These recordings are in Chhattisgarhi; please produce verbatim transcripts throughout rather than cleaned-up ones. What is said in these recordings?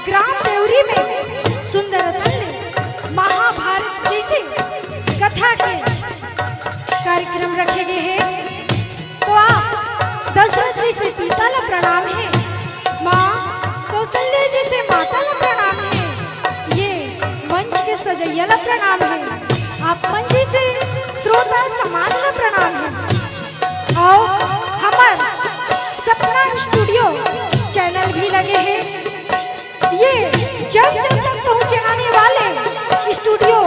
ग्राम देवरी में सुंदर असन ले महाभारत जइसे कथा के कार्यक्रम रखे गे हे। तो आप दशरथ जी से पिता ला प्रणाम हे, माँ कौशल्या जी से माता ला प्रणाम हे, ये मंच के सजइया ला प्रणाम हे, आप मंच से श्रोता समाज ला प्रणाम हे। अउ हमर सपना स्टूडियो चैनल भी लगे हे, ये जन जन तक पहुँचाने वाले स्टूडियो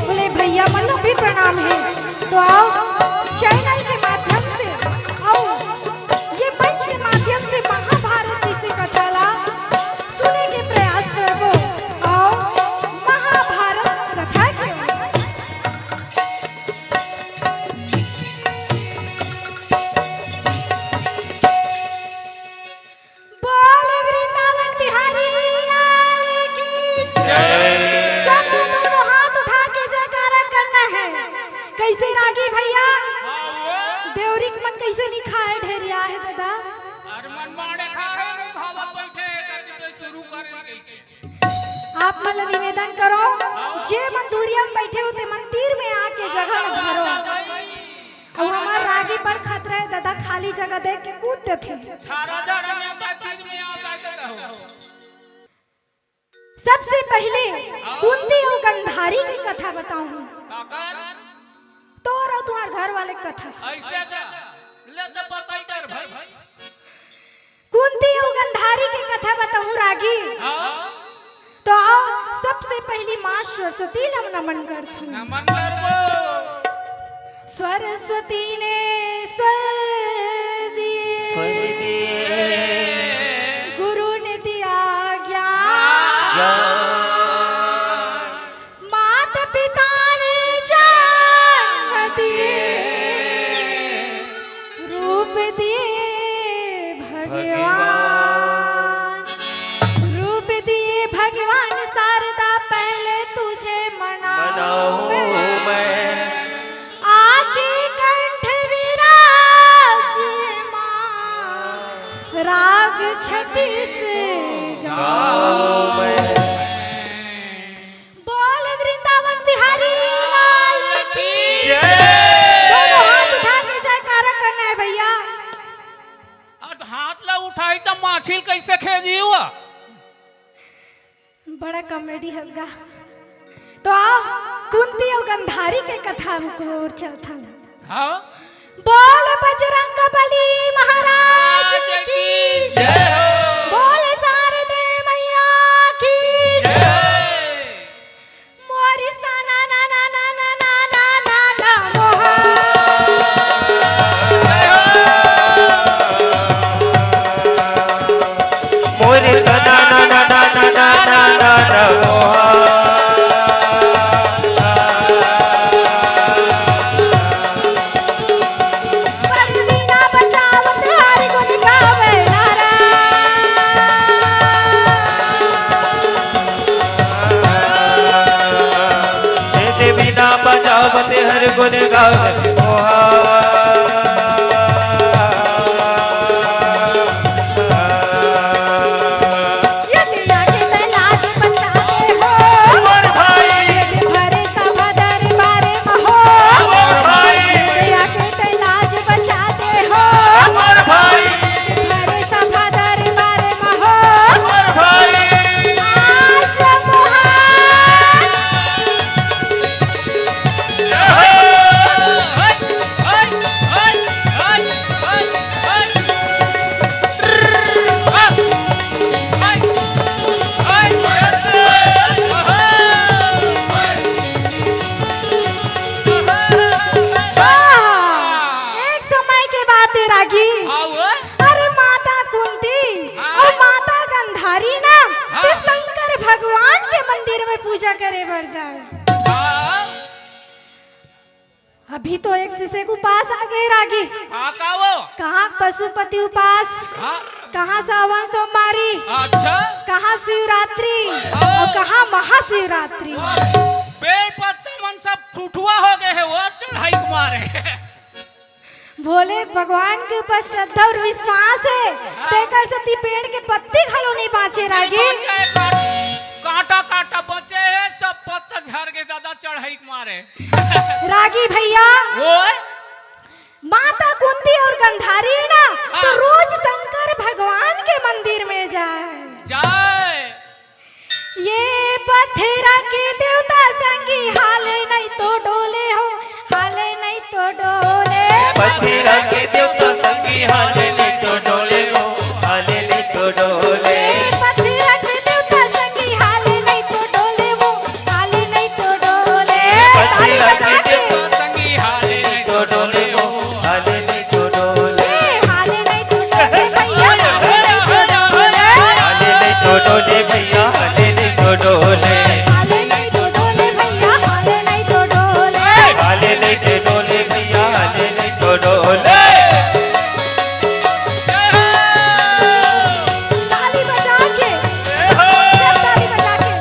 वाले भैया मन ला भी प्रणाम हे। तो आओ, चैनल के माध्यम से, आओ, ये मंच के माध्यम से महाभारत जइसे कथा ला सुने के प्रयास करबो। आओ, महाभारत कथा के बोल वृंदावन बिहारी लाल की जय। जय। सबके दोनों हाथ उठा के जयकारा करना है। कइसे रागी भैया? हाँ, वो। देवरी के मन कइसे नइ खाए ढेरिया हे दादा? अरे मन माड़े खाए, वो खावत बइठे, करके तो शुरू कर ली गई। आप मन ला निवेदन करो, जे मन दूरिया में बइठे हो, ते मन तीर में आके जगह ला भरो। अउ हमर रागी बड़ खतरा हे दादा, खाली जगह देख के कूद देथे। छारा झारा में आता, तीर में आता, तो रहो। सबसे पहिले कुंती अउ गंधारी के कथा बताहूँ। काकर? तोर अउ तुंहर घर वाले के कथा। अइसे का? ले तो बताई डर भाई। कुंती अउ गंधारी के कथा बताहूँ रागी। हाँ। तो आओ, सबसे पहली माँ सरस्वती ला नमन करथन। नमन करबो। सरस्वती ने स्वर दिए, स्वर दिए। गुरु ने दिया ज्ञान। ज्ञान। माता पिता ने जन्म दिए, रूप दिए भगवान। भगवान। रूप दिए भगवान शारदा, पहले तुझे मनाऊं मनाऊं मैं। मैं। आके कंठ विराजे माँ, राग छत्तीस गाऊं गाऊं मैं। मैं। बोल वृंदावन बिहारी लाल की जय। दोनों हाथ उठा के जयकारा करना है भैया। अब हाथ ला उठाई त माछिल कइसे खेदी हुआ? बड़ा कॉमेडी हलगा। तो आओ, कुंती अउ गंधारी के कथा को ओर चलथन। हाँ। बोल बजरंग बली महाराज की जय। बोल शारदे मैया की जय। मोरी सना ना ना ना ना मोहा। मोरे तना ना ना ना ना ना ना ना मोहा। पति बिना बचावत हर गुण गावे नारा। पति बिना बचावत हर गुण गावे मोहा। यदि आके तैं लाज बचाते हो, अमर भाई। यदि भरे सभा दरबार में हो, अमर भाई। यदि आके तैं लाज बचाते हो, अमर भाई। यदि भरे सभा दरबार में हो, अमर भाई। आज मोहा। एक समय के बात हे रागी। हाँ, वो? अरे माता कुंती हाँ। अउ माता गंधारी ना हाँ। ते शंकर भगवान के मंदिर में पूजा करे बर जाए। हाँ। अभी तो एक शिशु के उपास आ गे रागी। हाँ, का वो? कहाँ पशुपति उपास, हाँ। कहाँ सावन सोमवारी, अच्छा। कहाँ शिवरात्रि हाँ। अउ कहाँ महाशिवरात्रि। बेल पत्ता मन सब ठुठुआ हो गे हे, वो चढ़ाई के मारे। भोले भगवान के ऊपर श्रद्धा अउ विश्वास हे, हाँ। तेकर सेती पेड़ के पत्ती घलो नइ बांचे रागी। नइ बांचे, काट अरे। रागी भैया, ओए। माता कुंती और गंधारी है ना, हाँ। तो रोज शंकर भगवान के मंदिर में जाए। जाए। ये पथरा के देवता संगी, हाले नहीं तो डोले हो, हाले नहीं तो डोले। पथरा के देवता संगी, हाले नहीं तो डोले हो, हाले नहीं तो डोले। पथरा के देवता संगी, हाले नहीं तो डोले हो, हाले नहीं तो डोले। पथरा के देवता संगी, हाले नहीं तो डोले हो, हाले नहीं तो डोले। हाले नहीं तो डोले भैया, हाले नहीं तो डोले। हाले नहीं तो डोले भैया, हाले नहीं तो डोले। हाले नहीं तो डोले भैया, हाले नहीं तो डोले। हाले नहीं तो डोले भैया, हाले नहीं तो डोले। ताली बजा के, सब ताली बजा के।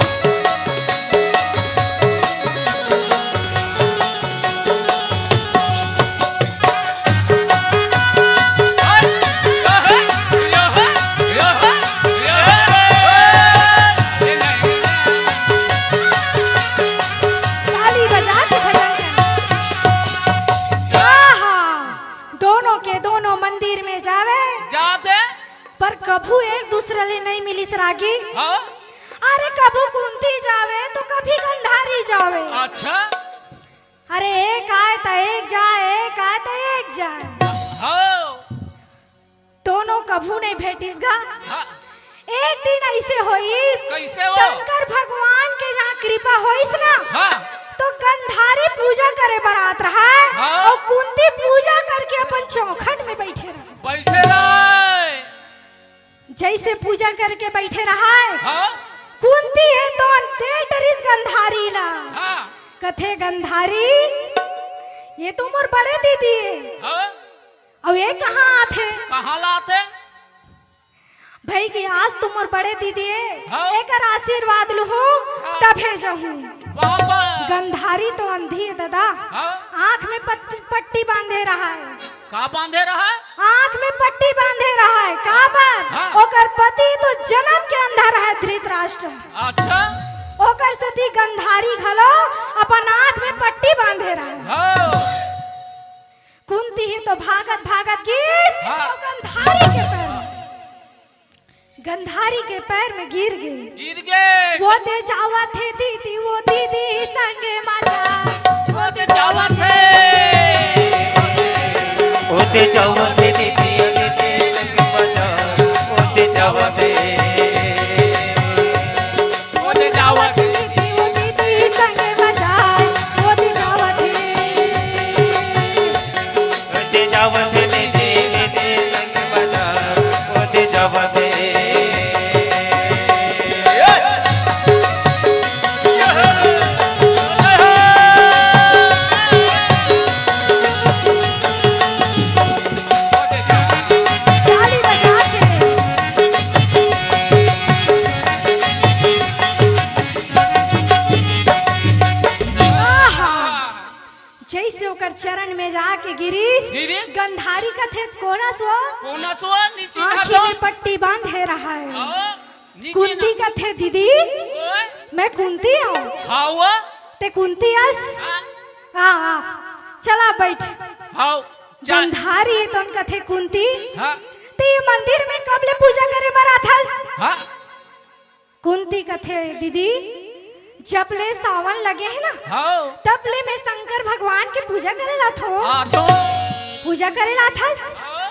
ताली बजा के भजन कर। आहा, दोनों के दोनों मंदिर में जावे। जाते। पर कभू एक दूसरे ले नहीं मिलिस रागी। हाँ? अरे कभू कुंती जावे तो कभी गंधारी जावे। अच्छा। अरे एक आए त एक जाए, एक आए त एक जाए। हाँ। दोनों कभू नहीं भेटिस गा। हाँ। एक दिन ऐसे होइस, कैसे हो? शंकर भगवान के जहाँ कृपा होइस ना, हाँ। तो गंधारी पूजा करे बर आत रहा है हाँ। और कुंती पूजा करके अपन चौखट में बैठे रहे। बैठे रहे। जैसे पूजा करके बैठे रहा है, हाँ। कुंती है तो दे डरिस गंधारी ला। हाँ। कथे गंधारी, ये तो मोर बड़े दीदी है। हाँ। अब ये कहाँ आथे? कहाँ लाथे? भाई कि आज तो मोर बड़े दीदी है, हाँ। एकर आशीर्वाद लूहूँ, हाँ। तभे जाहूँ। बाबा। गंधारी तो अंधी है दादा, हाँ। आँख में पत-, पट्टी बांधे रहा है। का बांधे रहा है? आँख में पट्टी बांधे रहा है। काबर? हाँ। ओकर पति तो जन्म के अंधा रहा है धृतराष्ट्र। अच्छा। ओकर सेती गंधारी घलो अपन आँख में पट्टी बांधे रहा है। हाँ। कुंती ही तो भागत भागत गिस हाँ। और गंधारी के पैर में, गंधारी के पैर में गिर गे। गिर गे। वो दे जावत हे दीदी, वो दीदी संगे मजा। वो दे जावत हे। वो दे जावत हे दीदी, वो दे जावत हे। वो दे जावत हे। वो दे जावत हे। वो दीदी संगे मजा। वो दे जावत हे। वो दे जावत हे दीदी, दीदी संगे मजा। वो दे जावत हे। ताली बजा के। आहा। जैसे ओकर चरण में जाके गिरिस, गिरिस। गंधारी कथे, "कोन अस वो?" कोन अस वो? नी चिन्हा आँखी तो। में पट्टी बांधे रहा है। हाँ, नी कुंती चिन्हा। कथे, "दीदी, ओए। मैं कुंती हूँ।" हाँ, वो। ते कुंती अस? हाँ। हाँ, हाँ। चला बैठ। हाँ, चल। गंधारी तोन कथे, "कुंती, हाँ। ते ये मंदिर में कब ले पूजा करे बर आथस?" हाँ। कुंती कथे, "दीदी, जब ले सावन लगे हे ना, हाँ। तब ले मैं शंकर भगवान के पूजा करे लाथों।" हाँ, तो? पूजा करे लाथस? हाँ।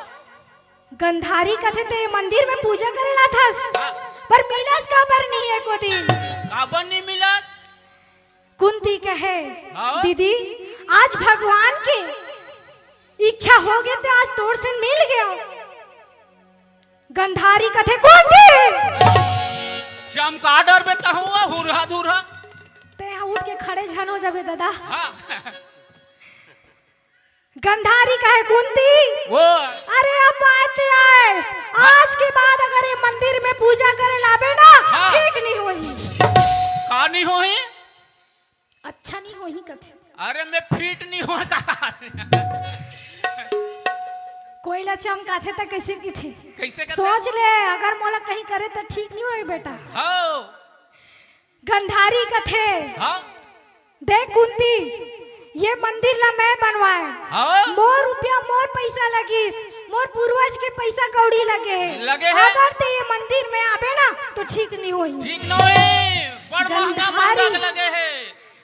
गंधारी कथे, "ते मंदिर में पूजा करे लाथस, हाँ। पर मिलस काबर नहीं एको दिन?" काबर नहीं मिलस? कुंती कहे, हाँ। "दीदी, आज भगवान के इच्छा होगे ते आज तोर से मिल गेंव।" गंधारी कथे, "कुंती!" चमका डरबे तहूँ हुरहा धुरहा। ते हा उठ के खड़े झन हो जाबे दादा। हाँ। गंधारी कहे, "कुंती, वो। अरे अब आए ते आए। हाँ। आज के बाद अगर ये मंदिर में पूजा करे लाबे ना, हाँ। ठीक नहीं होही।" का नहीं होही? अच्छा नहीं होही कथे। अरे मैं फिट नहीं होता। कोई ला चमकाथे त कैसे किथे? कैसे कथे? सोच ले, अगर मोला कहीं करे त ठीक नहीं होही बेटा। हाँ। गंधारी कथे। हाँ। देख कुंती, ये मंदिर ला मैं बनवाए। हाँ। मोर रुपया, मोर पैसा लगिस, मोर पूर्वज के पैसा कौड़ी लगे हे। लगे हे। अगर ते ये मंदिर में आबे ना, तो ठीक नहीं होही। ठीक नहीं होही। बड़ महंगा गंधारी। महंगा के लगे हे।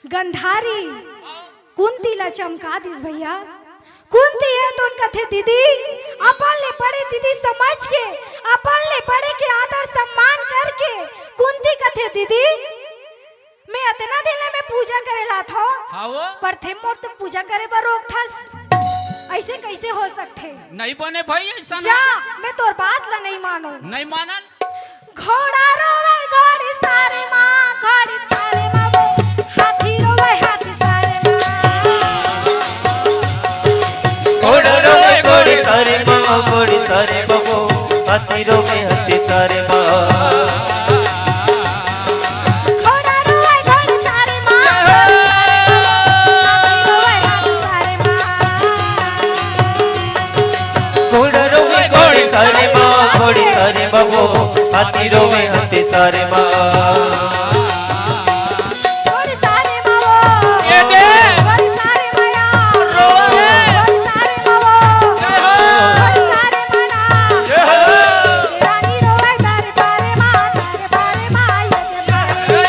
गंधारी हाँ। कुंती ला चमका दिस भैया। कुंती हे तो कथे, "दीदी, अपन ले बड़े दीदी समझ के, अपन ले बड़े के आदर सम्मान करके।" कुंती कथे, "दीदी, मैं अतना दिन ले मैं पूजा करे लात हव, हाँ वो। पर ते मोर तो पूजा करे बर रोकथस। ऐसे कैसे हो सकथे?" नहीं बने भाई, ऐसा जा, नहीं। मैं तोर बात ला नहीं मानो। नहीं मानन। घोड़ा रोवे घोड़ी सारे माँ, घोड़ी सारे माँ वो, हाथी रोवे हाथी सारे माँ। घोड़ा रोवे घोड़ी सारे माँ, घोड़ी सारे माँ वो, हाथी रोवे हाथी सारे माँ। घोड़ा रोवे घोड़ी सारे माँ, हाथी रोवे हाथी सारे माँ। घोड़ा रोवे घोड़ी सारे माँ, घोड़ी सारे माँ वो, हाथी रोवे हाथी सारे माँ। घोड़ी सारे माँ वो, ये दे। घोड़ी सारे माँ या। रोवे। घोड़ी सारे माँ वो, जय हो। घोड़ी सारे माँ ना। जय हो। रानी रोवे दरबारे माँ, दरबारे माँ, ये दरबारे।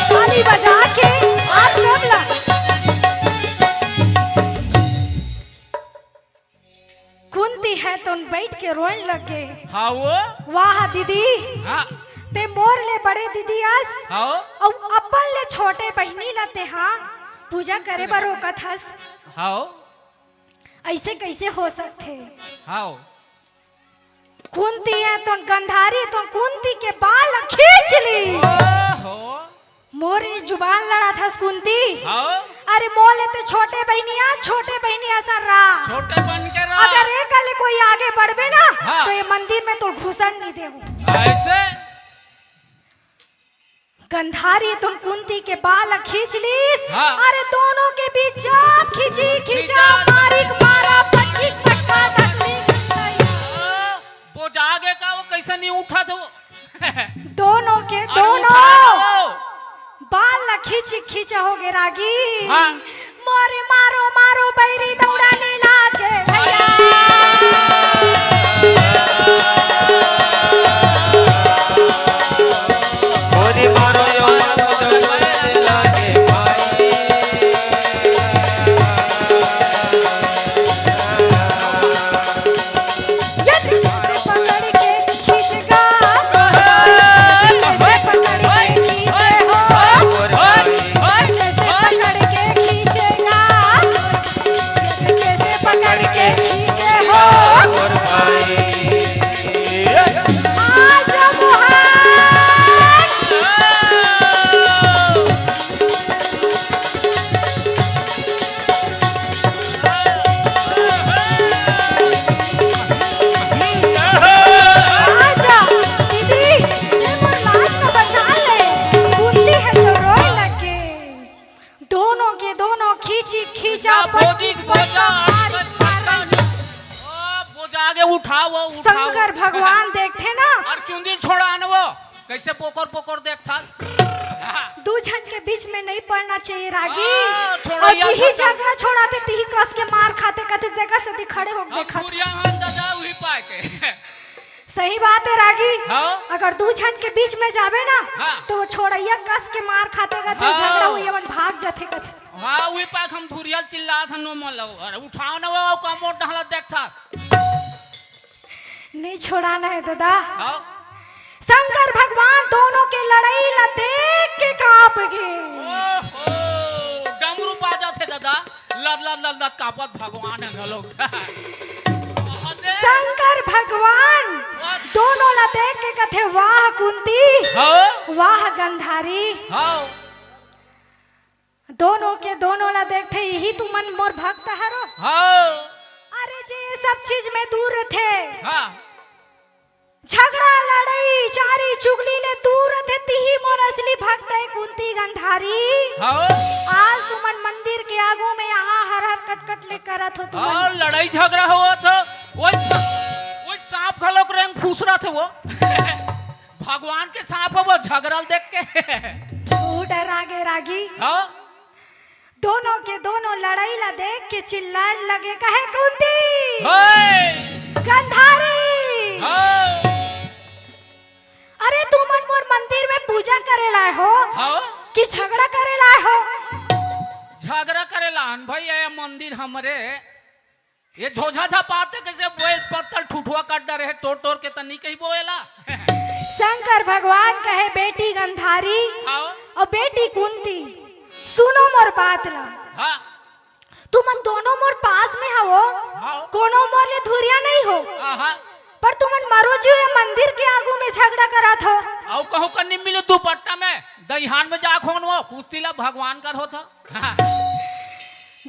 ताली बजा के आप सब ला। कुंती हे तो बैठ के रोए लगे। हाँ वो। वाह दीदी, हाँ। ते मोर ले बड़े दीदी अस, हाँ। अउ अपन ले छोटे बहिनी ला ते हा पूजा करे बर रोकत हस। हाँ। ऐसे कैसे हो सकथे? हाँ। कुंती हे तो गंधारी तो कुंती के बाल खींच ली। ओहो। मोर ये जुबान लड़ाथस कुंती। हाँ। अरे मोर ले ते छोटे बहिनी अस, छोटे बहिनी असन रह। छोटे बन के रह। अगर एक ले कोई आगे बढ़बे ना, हाँ। तो ये मंदिर में तो घुसन नहीं देवों। ऐसे? गंधारी तो कुंती के बाल खींच लीस। हाँ। अरे दोनों के बीच जब खींची, खींचा, खींचा। मारी मारा, पटकी पटका, तकली। वो जागे का, वो कैसे नहीं उठा था वो? दोनों के अरे दोनों उठा लो। बाल ला खींच खींच हो गे रागी। हाँ। मोरे मारो मारो बैरी दौड़ा नी लागे भैया। मोरे मारो यो मारो दौड़ा नी लागे भाई। ये पकड़ के खींचेगा, पकड़ के खींचे हो, कैसे पकड़ के खींचेगा, कैसे पकड़ के खींचे हो। आजा मोहन। आजा, दीदी, ये मोर लाज को बचा ले। कुंती हे तो रोए लगे। दोनों के दोनों खींची खींचा, जा, भोजी, पटकी भोजा, पटका, मारी, मारी। ओ, भोजा आगे उठाओ, उठाओ। शंकर भगवान देखथे ना। अउ चुंदी छोड़ा न वो। कैसे पोकर पोकर देखथस? दू झन के बीच में नहीं पड़ना चाहिए रागी। हाँ, छोड़ो अउ यार, जिही छोड़ो। झगड़ा छोड़ाथे, तिही कस के मार खाथे, कथे जेकर सेती खड़े होके हम देखत। दूरिया हन दादा, उही पाए के। सही बात हे रागी। हाँ। अगर दू झन के बीच में जाबे ना, हाँ। तो वो छोड़ैया कस के मार खाथे, कथे हाँ। झगड़ा हुई, अपन भाग जाथे, कथे। हाँ, उही पाए के हम धुरिया चिल्लात हन, नो मन लो। अरे उठाओ ना वो, का मोट डहला देखथस। नहीं छोड़ाना है दादा। हाँ। शंकर भगवान दोनों के लड़ाई ला देख के कांप गे। ओहो, डमरू बाजथे दादा, लद लद लद लद कांपत भगवान हे न लोग। शंकर भगवान दोनों ला देख के कथे, "वाह कुंती, हाँ। वाह गंधारी।" हाँ। दोनों के दोनों ला देखथे, "इही तुमन मोर भक्त हरो।" हाँ। अरे जे ये सब चीज में दूर रथे, हाँ। झगड़ा लड़ई चारी चुगली ले दूर रथे, तिही मोर असली भक्त हे कुंती गंधारी। हाँ। आज तुमन मंदिर के आगू में यहाँ हर हर कटकट ले करत हो तुमन। हाँ, लड़ई झगड़ा होवत हो। वो, वो सांप घलोक रेंग फुसरत हे वो। भगवान के सांप हे वो, झगड़ा ल देख के। तू डरा गे रागी। हाँ। दोनों के दोनों लड़ई ला देख के चिल्लाए लगे, कहे कुंती, होय! गंधारी! हाँ। अरे तुमन मोर मंदिर में पूजा करे लाए हो हाँ। कि झगड़ा करे लाए हो? झगड़ा करे लान भाई, ये मंदिर हमरे। ये झोझा झपाते कैसे बोए, पत्तल ठुठुआ काट डरे हे, टोर टोर के तनी कहीं बोएला। शंकर भगवान कहे, बेटी गंधारी हाँ। और बेटी कुंती, सुनो मोर बात ला। हाँ। तुमन दोनों मोर पास में हवो, हाँ। कोनो मोर ले धुरिया नहीं हो। आहा। पर तुमन मरो जियो ये मंदिर के आगू में झगड़ा करत हो। अउ कहूँ कन्नी मिले दुपट्टा में, दइहान में जा खोन वो, कुश्ती ला भगवान कर होत हो। हाँ।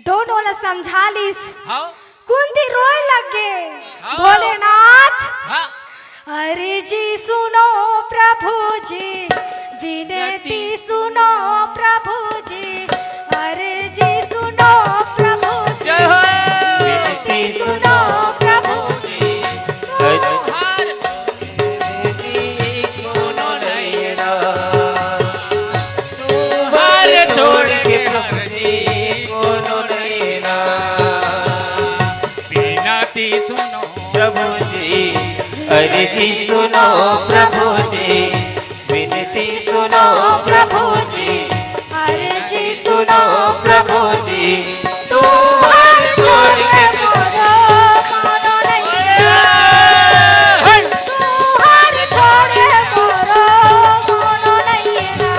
दोनों ला समझा लिस। हाँ। कुंती रोए लग गे। हाँ। भोलेनाथ। हाँ। अरे जी सुनो प्रभु जी, विनती सुनो प्रभु जी, अरे जी सुनो प्रभु जी, जय हो। विनती सुनो प्रभु जी। हर कोनो नैना, तुम्हारे छोड़ के प्रभु जी कोनो नैना। विनती सुनो प्रभु जी, अर्जी सुनो प्रभु जी, विनती सुनो प्रभु जी, अर्जी सुनो प्रभु जी, तुम्हारे छोड़ के मोरो कोनो नैना। तुम्हारे छोड़ के मोरो कोनो नैना।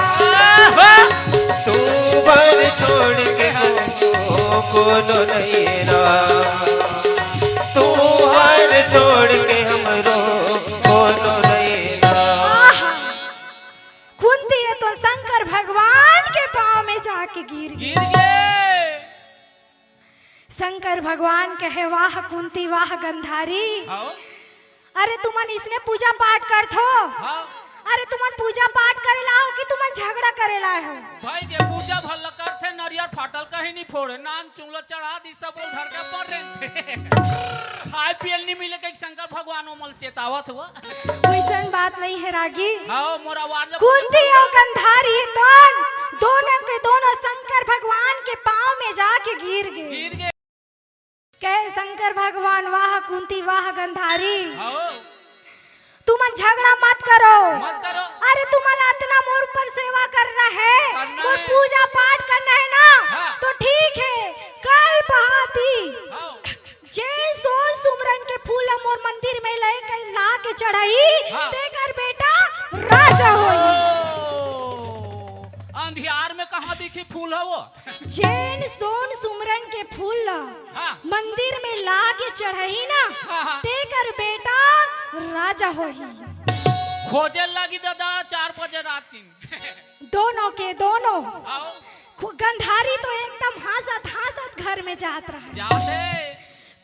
तुम्हारे छोड़ के मोरो कोनो नैना। तुम्हारे छोड़ के हमरो कोनो नैना। आहा। कुंती ये तो शंकर भगवान के पाँव में जाके गिर गे। गिर गे। शंकर भगवान कहे, वाह कुंती, वाह गंधारी। हाँ। अरे तुमन इसने पूजा पाठ करथो? हाँ। अरे तुमन पूजा पाठ करे ला हो कि तुमन झगड़ा करे ला हो? भाई ये पूजा भल करथे, नरियर फाटल कहीं नहीं फोड़े, नान चुंगलो चढ़ा दी, सब धर के पर रेंगथे। खाए पियल नहीं मिले कहीं शंकर भगवान ओमल चेतावत हुआ। वैसन बात नहीं है रागी। हाँ, मोर आवाज ला कुंती अउ गंधारी दोन, दोनों के दोनों शंकर भगवान के पाँव में जाके गिर गे। गिर गे। कहे शंकर भगवान, वाह कुंती, वाह गंधारी। हाँ। तुमन झगड़ा मत करो। मत करो। अरे तुमन अतना मोर ऊपर सेवा करना है, करना मोर है। पूजा पाठ करना है ना, हाँ। तो ठीक है, कल पहाती हाँ। जेन सोन सुमरन के फूल ला मोर मंदिर में लेके ला के चढ़ाई, हाँ। तेकर बेटा राजा होई। ओ, अंधियार में कहाँ दिखी फूल हो वो? जेन सोन सुमरन के फूल ला हाँ। मंदिर में ला के चढ़ाई ना, हाँ, हाँ। तेकर बेटा राजा होई। खोजे लगी दादा चार बजे रात की। दोनों के दोनों। आओ। खु-, गंधारी तो एकदम हाँसत हाँसत घर में जात रहे। जात है।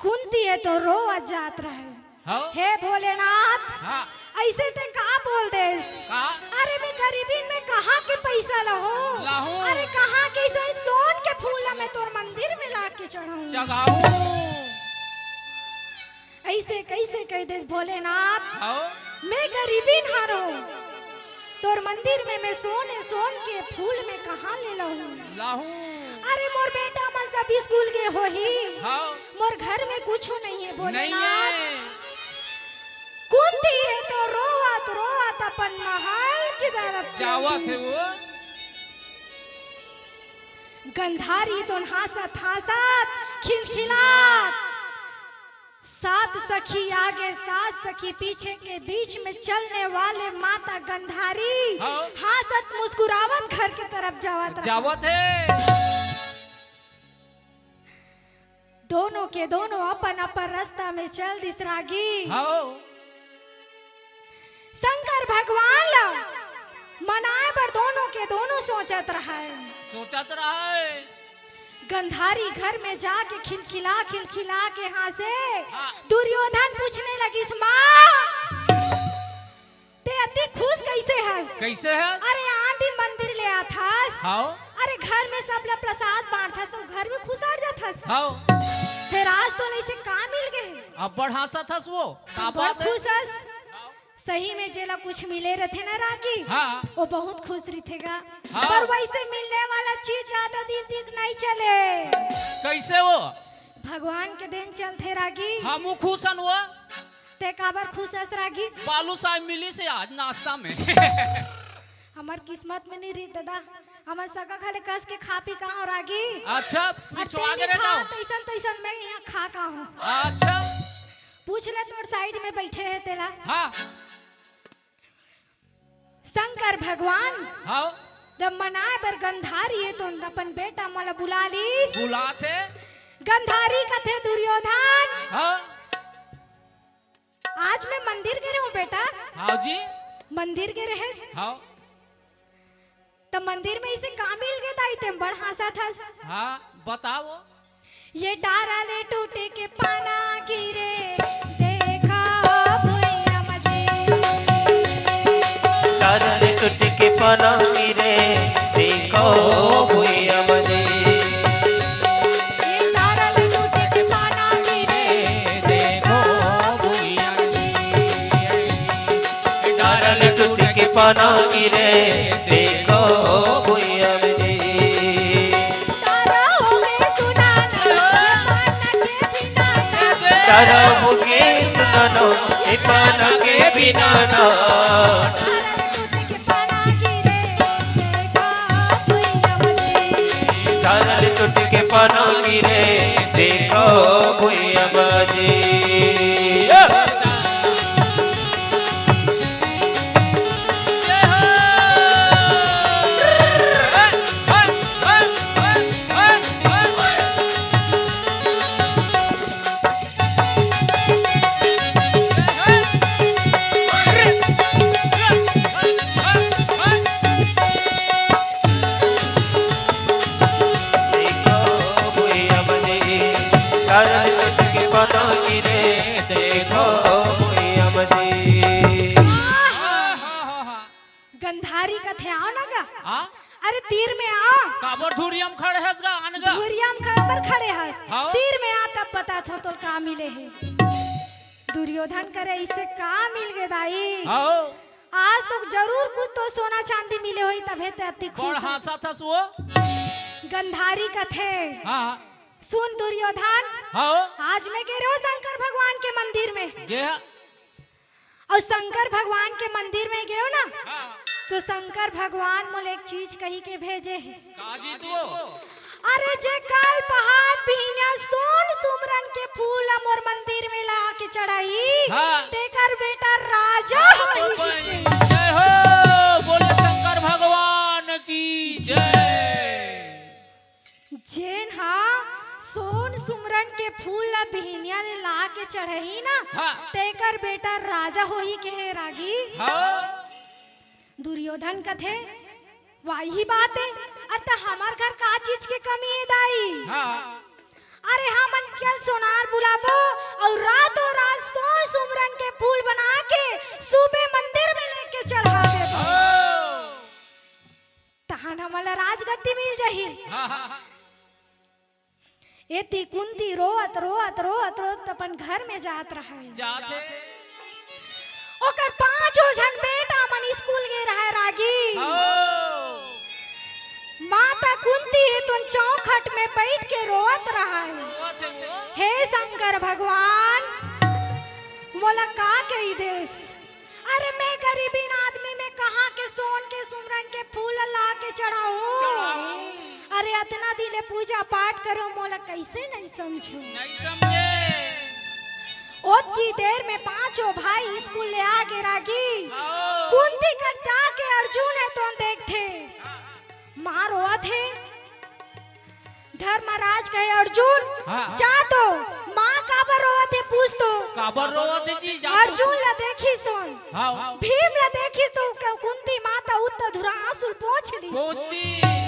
कुंती ये तो रोवत जात रहे। हाँ। हे भोलेनाथ, हाँ। ऐसे ते का बोल देस? का? अरे मैं गरीबीन में कहाँ के पैसा लाहूं? लाहूं। अरे कहाँ के ऐसे सोन के फूल मैं तोर मंदिर में ला के चढ़ाऊं? चढ़ाऊं। ऐसे कैसे कह देस भोलेनाथ? हाँ। मैं गरीबीन हारो। तोर मंदिर में मैं सोन, सोन के फूल में कहाँ ले लाहूं? लाहूं। अरे मोर बेटा मन सब स्कूल गे होही। हाँ। मोर घर में कुछु नहीं है, नहीं भोलेनाथ। है। कुंती ये तो रोवत, रोवत अपन महल की तरफ जावत चली। है वो। गंधारी तो हाँसत, हाँसत, खिलखिलात। सात सखी आगे, सात सखी पीछे के बीच में चलने वाले माता गंधारी हाँ। हाँसत मुस्कुरावत घर के तरफ जावत रहा। जावत है। दोनों के दोनों अपन अपन रास्ता में चल दिस रागी। हाँ। शंकर भगवान ला मनाए बर दोनों के दोनों सोचत रहे। सोचत रहे। गंधारी घर में जाके खिलखिला खिलखिला के हाँसे। हाँ। दुर्योधन पूछने लगिस, माँ, अति खुश कइसे हस? कइसे हस? अरे, आन दिन मंदिर ले आथस। हाव। अरे, घर में सब ला प्रसाद बांटथस, अउ घर में खुसार जाथस। हाव। फेर आज तोला अइसे का मिल गे? अब्बड़ हाँसत हस वो। का अब्बड़ बात हे? खुश हस। सही में जेला कुछ मिले रथे ना रागी, हाँ। वो बहुत खुश रथे गा। हाँ। पर वइसे मिलने वाला चीज ज्यादा दिन तक नइ चले। कइसे वो? भगवान के देन चलथे रागी। हमू खुश हन वो। तैं काबर खुश हस रागी? बालूसाही मिलिस हे आज नाश्ता में। हमर किस्मत में नइ रहिस दादा, हमन सगा घले कस के खा पी का हंव रागी। अच्छा, अउ पिछवा तैं गे नइ रहे खावस, तइसन तइसन मैं इहाँ खा का हंव। अच्छा। पूछ ले तोर side में बइठे हे तेला। हाँ। शंकर भगवान हाँ। जब मनाए बर गंधारी हे तो अपन बेटा मन ला बुला लिस। बुलाथे। गंधारी कथे दुर्योधन। हाँ। आज मैं मंदिर गे रहेंव बेटा। हाँ जी। मंदिर गे रहेस? हाँ। त मंदिर में अइसे का मिल गे दाई, तैं बड़ हाँसत हस। हाँ, बताओ। ये डारा ले टूटे के पाना गिरे, देखा भुइयां म जी। डारा ले टूटे के पाना गिरे, देखा भुइयां म जी। ये डारा ले टूटे के पाना गिरे, देखा भुइयां म जी। डारा ले टूटे के पाना गिरे, देखा भुइयां म जी। तारा होगे सुनाना, ये पाना के बिनाना। तारा होगे सुनाना, ये पाना के बिनाना। तारा ले टूटे के पाना गिरे, देखा भुइयां म जी। डारा ले टूटे के पाना गिरे, देखा भुइयां म जी। देखो भुइयां म जी, डारा ले टूटे के पाना गिरे, देखो भुइयां म जी। गंधारी कथे आव ना गा। हाँ? अरे तीर में आव। काबर धुरिया म खड़े हस गा, आन गा। धुरिया म काबर खड़े हस? हाँ। तीर में आ तब बताथंव तोल का मिले हे। दुर्योधन करे अइसे का मिल गे दाई? हाँ। आज तो जरूर कुछ तो सोना चांदी मिले होही तभे तैं अति खुश हस। बड़ हाँसत हस वो। गंधारी कथे। हाँ। सुन दुर्योधन। हाँ। आज मैं गे रहेंव शंकर भगवान के मंदिर में। गे हा। अउ शंकर भगवान के मंदिर में गेंव ना, हाँ। तो शंकर भगवान मोला एक चीज कहि के भेजे हे। का जी तू? अरे जे काल पहात बिहनिया सोन सुमरन के फूल ला मोर मंदिर में ला के चढ़ाही, हाँ। तेकर बेटा राजा हाँ, होही बोल। के। जय हो, बोले शंकर भगवान की जय। जेन हा सोन सुमरन के फूल ला बिहनिया ले ला के चढ़ही ना, हाँ। तेकर बेटा राजा होही के हे रागी। हाँ। दुर्योधन कथे, "वाही बात हे, अरे त हमर घर का चीज के कमी हे दाई?" हाँ। अरे हमन चल सोनार बुलाबो अउ रातों रात सोन सुमरन के फूल बना के सुबह मंदिर में लेके चढ़ा देबो। हाँ। तहन हमन ला राजगद्दी मिल जाही। हाँ, हाँ, हाँ। एती कुंती रोवत, रोवत, रोवत, रोवत अपन घर में जात रहय। जात हे। ओकर पांचों झन बेटा मन स्कूल गे रहय रागी। हाँ। माता कुंती हे तो चौखट में बइठ के रोवत रहय। रोवत हे वो। हे शंकर भगवान, मोला का कहि देस? अरे मैं गरीबीन आदमी, मैं कहाँ के सोन के सुमरन के फूल ला के चढ़ाहूँ? चढ़ाहूँ। अरे अतना दिन ले पूजा पाठ करों, मोला कइसे नइ समझों? नइ समझे। ओतकी देर में पांचों भाई स्कूल ले आ गे रागी। हाँ। कुंती करा के अर्जुन हे तो देखथे। माँ रोवत हे। धर्मराज कहे, "अर्जुन, हाँ, हाँ। जा तो, माँ काबर रोवत हे, पूछ तो।" काबर रोवत हे जी, जा तो। अर्जुन ला देखिस तो, हाँ, हाँ। भीम ला देखिस तो, क-, कुंती माता उत्ता धुरा आंसू ल पोंछ लिस। पोंछ लिस।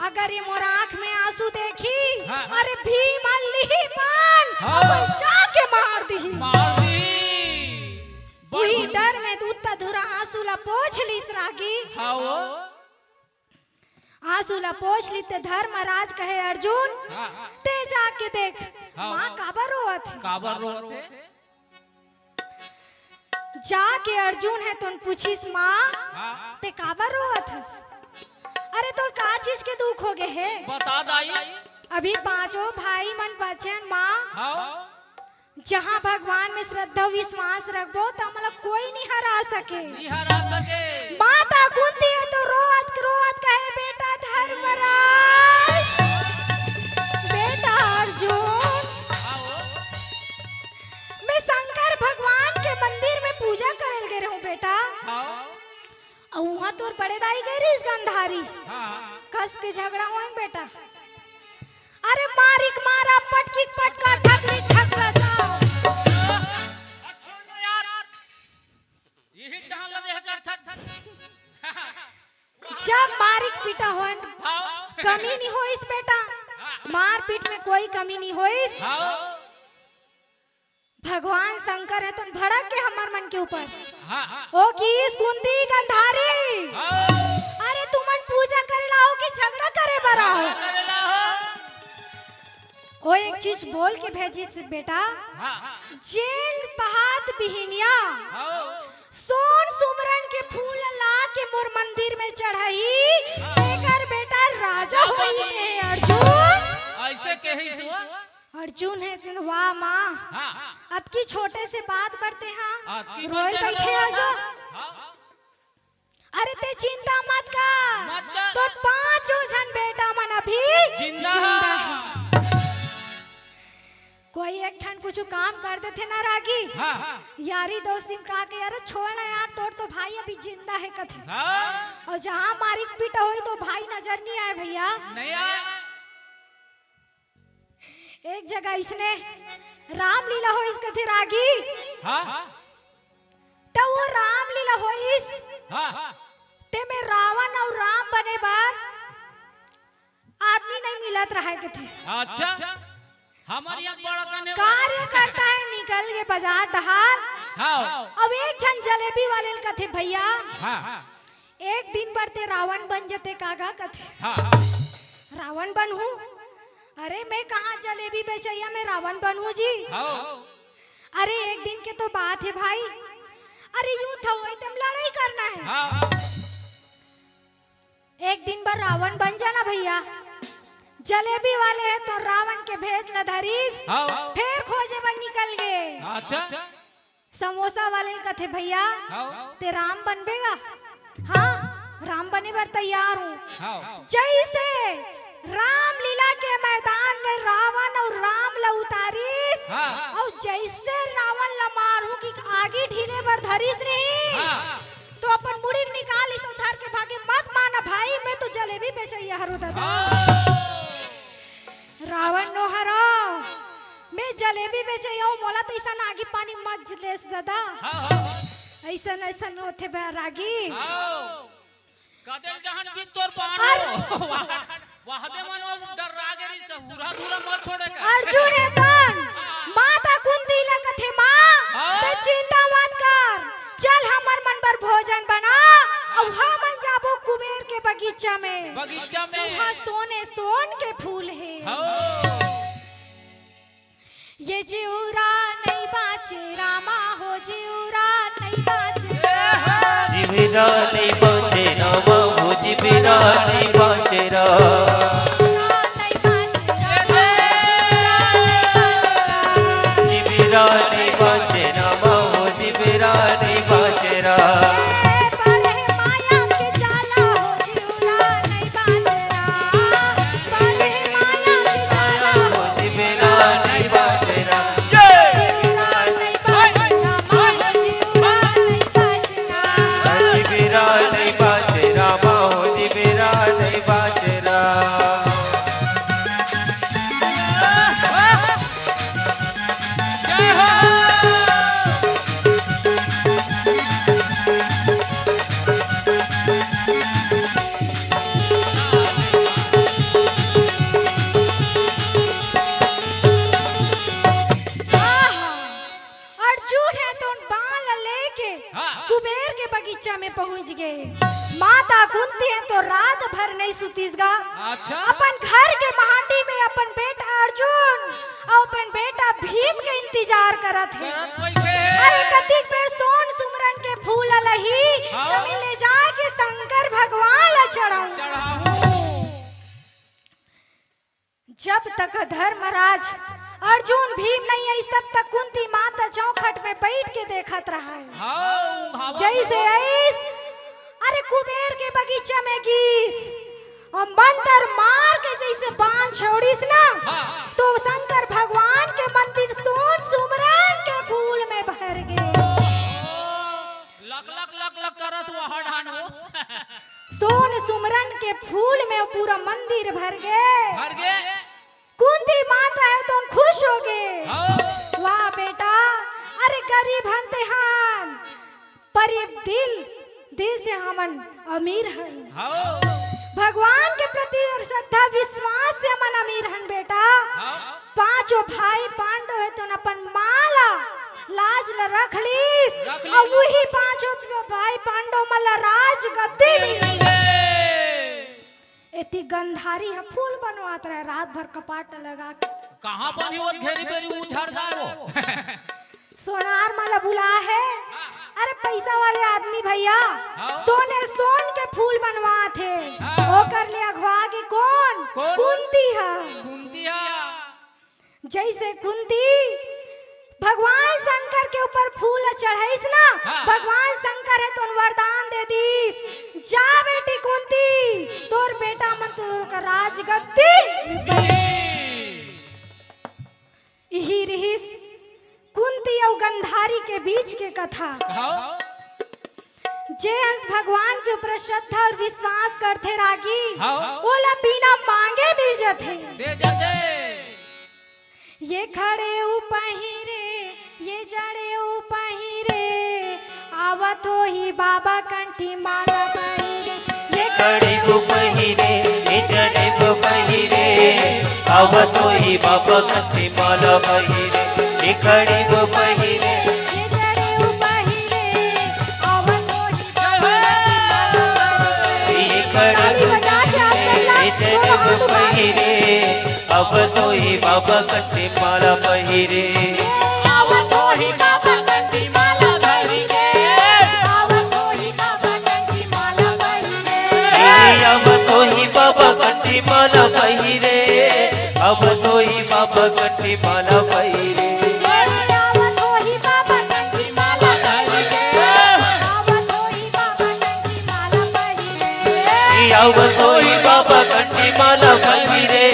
अगर ये मोर आँख में आंसू देखही, हाँ, हाँ। अरे भीम अल्ली पान, हाँ। अब जाके मार दिही। मार दिही। उही डर में उत्ता आंसू ला पोंछ लिस रागी। हाँ वो। आंसू ला पोंछ लिस ते धर्मराज कहे, "अर्जुन, हाँ। ते जाके देख, हाँ, माँ हाँ। काबर रोवत हे?" काबर रोवत हे? जाके अर्जुन हे तोन पूछिस, "माँ, हाँ। ते काबर रोवत हस? अरे तोर का चीज के दुख हो गे हे?" बता दाई। अभी पांचों भाई मन बचेन माँ। हाँ। जहाँ भगवान में श्रद्धा विश्वास रखबो, त हमला कोई नहीं हरा सके। नहीं हरा सके। माता कुंती हे तो रोवत रोवत कहे, "बेटा धर्मराज, बेटा अर्जुन, मैं शंकर भगवान के मंदिर में पूजा करे ल गे रहूं बेटा।" हाँ। अउ उहाँ तोर बड़े दाई गे रहिस गंधारी। हाँ। कस के झगड़ा होइस बेटा। अरे मारिक मारा, पटकिक पटका, ठकरिक ठकरा। अच्छा ना यार, यही डाल दे कर थक थक। जब मारिक पीटा होन, हाँ। कमी नहीं होइस बेटा, मारपीट में कोई कमी नहीं होइस। हाँ। भगवान शंकर हे तोन भड़क के हमर मन के ऊपर। हाँ, हाँ। ओ किहिस कुंती गंधारी। हाँ। अरे तुमन पूजा करे ला आओ कि झगड़ा करे बर आओ? झगड़ा करे ला हो। ओ एक चीज बोल के भेजिस बेटा। हाँ, हाँ। जेन पहात बिहिनिया हाँ। सोन सुमरन के फूल ला के मोर मंदिर में चढ़ाही, हाँ। तेकर बेटा राजा होही के अर्जुन। ऐसे कहिस वो। अर्जुन हे, वाह माँ, हाँ। अतकी छोटे से बात बर ते हा, अतकी रोए बड़े बइठे हो हा जो। हाँ। अरे ते चिंता मत कर, मत कर। तोर पांचों झन बेटा मन अभी जिंदा जिंदा हा। हे। कोई एक ठन कुछु काम कर देथे ना रागी, हाँ। यारी दोस्ती में का के, "अरे छोड़ ना यार, तोर तो भाई अभी जिंदा हे," कथे। हाँ। अउ जहाँ मारिक पीटा होही तो भाई नजर नहीं आए भैया। नहीं आए। एक जगह इसने रामलीला होइस कथे रागी। हाँ। त वो रामलीला होइस। हाँ। तेमे रावण अउ राम बने बर आदमी नहीं मिलत रहय कथे। अच्छा। हमर यहाँ बड़ा कने कार्यकर्ता हे निकल गे बाजार डहार। हाँ। अब एक झन जलेबी वाले ल कथे, "भैया, हाँ। एक दिन बर ते रावण बन जते का गा?" कथे। हाँ। "रावण बनहूँ? अरे मैं कहाँ जलेबी बेचइया में रावण बनहूँ जी? हाँ। अरे एक दिन के तो बात हे भाई। अरे युद्ध होई तेम लड़ाई करना हे।" हाँ। एक दिन बर रावण बन जाना भैया। जलेबी वाले हे तो रावण के भेष ल धरिस, हाँ। फेर खोजे बर निकल गे। अच्छा। समोसा वाले ल कथे, "भैया, हाँ। ते राम बनबे गा?" "हाँ, राम बने बर तैयार हूँ।" हाँ। जइसे रामलीला के मैदान में रावण अउ राम ल उतारिस, हाँ। अउ जइसे रावण ल मारहूँ कि आगी ढीले बर धरिस नहीं, हाँ। तो अपन मुड़ी निकालिस अउ धर के भागे, "मत माना भाई, मैं तो जलेबी बेचइया हरो दादा।" हाँ। रावण नो हरो, मैं जलेबी बेचइया हूँ, मोला तो अइसन आगी पानी मत लेस दादा। हाँ, हाँ। अइसन, अइसन होथे बैरागी। हाँ। कदेल जहन की तोर बाण अर- हो। वाह, वाह दे मन वो डर रागे रही से, हुरा धुरा मत छोड़े का। अर्जुन हे तोन, माता कुंती ला कथे, "माँ, हाँ। ते चिंता मत कर, चल हमर मन बर भोजन बना, अउ हमन जाबो कुबेर के बगीचा में। बगीचा में। वहाँ सोने सोन के फूल हे।" हाँ। ये जिउरा नहीं बाँचे रामा हो, जिउरा नहीं बाँचे। जिउरा नहीं बाँचे रामा हो, जिउरा नहीं बाँचे रामा। जिउरा नहीं बाँचे रामा हो, जिउरा नहीं बाँचे रामा। अर्जुन हे तोन बाण ल लेके हाँ। कुबेर के बगीचा में पहुंच गए। माता कुंती ह तो रात भर नहीं सुतीस गा। अच्छा। अपन घर के माटी में अपन बेटा अर्जुन अउ अपन बेटा भीम के इंतजार करत हे। करत बइठे हे। अरे कतिक बेर सोन सुमरन के फूल लही, हाँ। त मैं ले जाके शंकर भगवान ला चढ़ाऊं। चढ़ाऊं। जब तक धर्मराज अर्जुन भीम नहीं आइस, तब तक कुंती माता चौखट में बैठ के देखत रहा है। हाँ, हाँ, जैसे हाँ। आइस, अरे कुबेर के बगीचा में गीस अउ मंत्र मार के जैसे बाण छोड़िस ना, हाँ। तो शंकर भगवान के मंदिर सोन सुमरन के फूल में भर गए। लक लक लक लक करत हुआ हर ढान हो। सोन सुमरन के फूल में पूरा मंदिर भर गए। भर गए। कुंती माता ह तो खुश हो गए। हाँ। वाह बेटा, अरे गरीब हन तेहन, पर ये दिल, दिल से हमन अमीर हन। हाँ। भगवान के प्रति श्रद्धा विश्वास से हमन अमीर हन बेटा। हाँ। पांचों भाई पांडव हे तो अपन माँ ला लाज ला रख लीस, रख लीस। अउ वही पांचों भाई पांडव मन ला राजगद्दी मिलिस। एती गंधारी ह फूल बनवात रहे रात भर कपाट लगा के। कहाँ बनी वो घेरी बेरी उझर जाए वो। सोनार मन ला बुला हे। अरे पैसा वाले आदमी भैया, हाँ। सोने सोन के फूल बनवात हे। हाँ। ओकर ले अघवा गे कोन? कोन? कुंती ह। कुंती ह। जैसे कुंती भगवान शंकर के ऊपर फूल चढ़ाइस ना, हाँ। भगवान शंकर ह तो वरदान दे दीस, जा बेटी कुंती, तोर बेटा मन तोर का राजगद्दी। इही रिहिस कुंती अउ गंधारी के बीच के कथा। हाँ। जे हंस भगवान के ऊपर श्रद्धा अउ विश्वास करथे रागी, हाँ। ओला बिना मांगे मिल जथे। दे जथे। ये खड़े उपही रे, ये जड़े उपही रे, आवत होही बाबा कंठी माला पहिरे। ये खड़े उपही रे, ये जड़े उपही रे, आवत होही बाबा कंठी माला पहिरे। ये खड़े उपही रे, ये जड़े उपही रे, आवत होही बाबा कंठी माला पहिरे। ये खड़े ताली बजा के आप सब लोग हाथ उठा के। उपही रे, अब तो ही बाबा कंठी माला पहिरे। आवत होही बाबा कंठी माला पहिरे। आवत होही बाबा कंठी माला पहिरे। ए, अब तो ही बाबा कंठी माला पहिरे। अब तो ही बाबा कंठी माला पहिरे। ए, आवत होही बाबा कंठी माला पहिरे। आवत होही बाबा कंठी माला पहिरे। आवत होही बाबा कंठी माला पहिरे।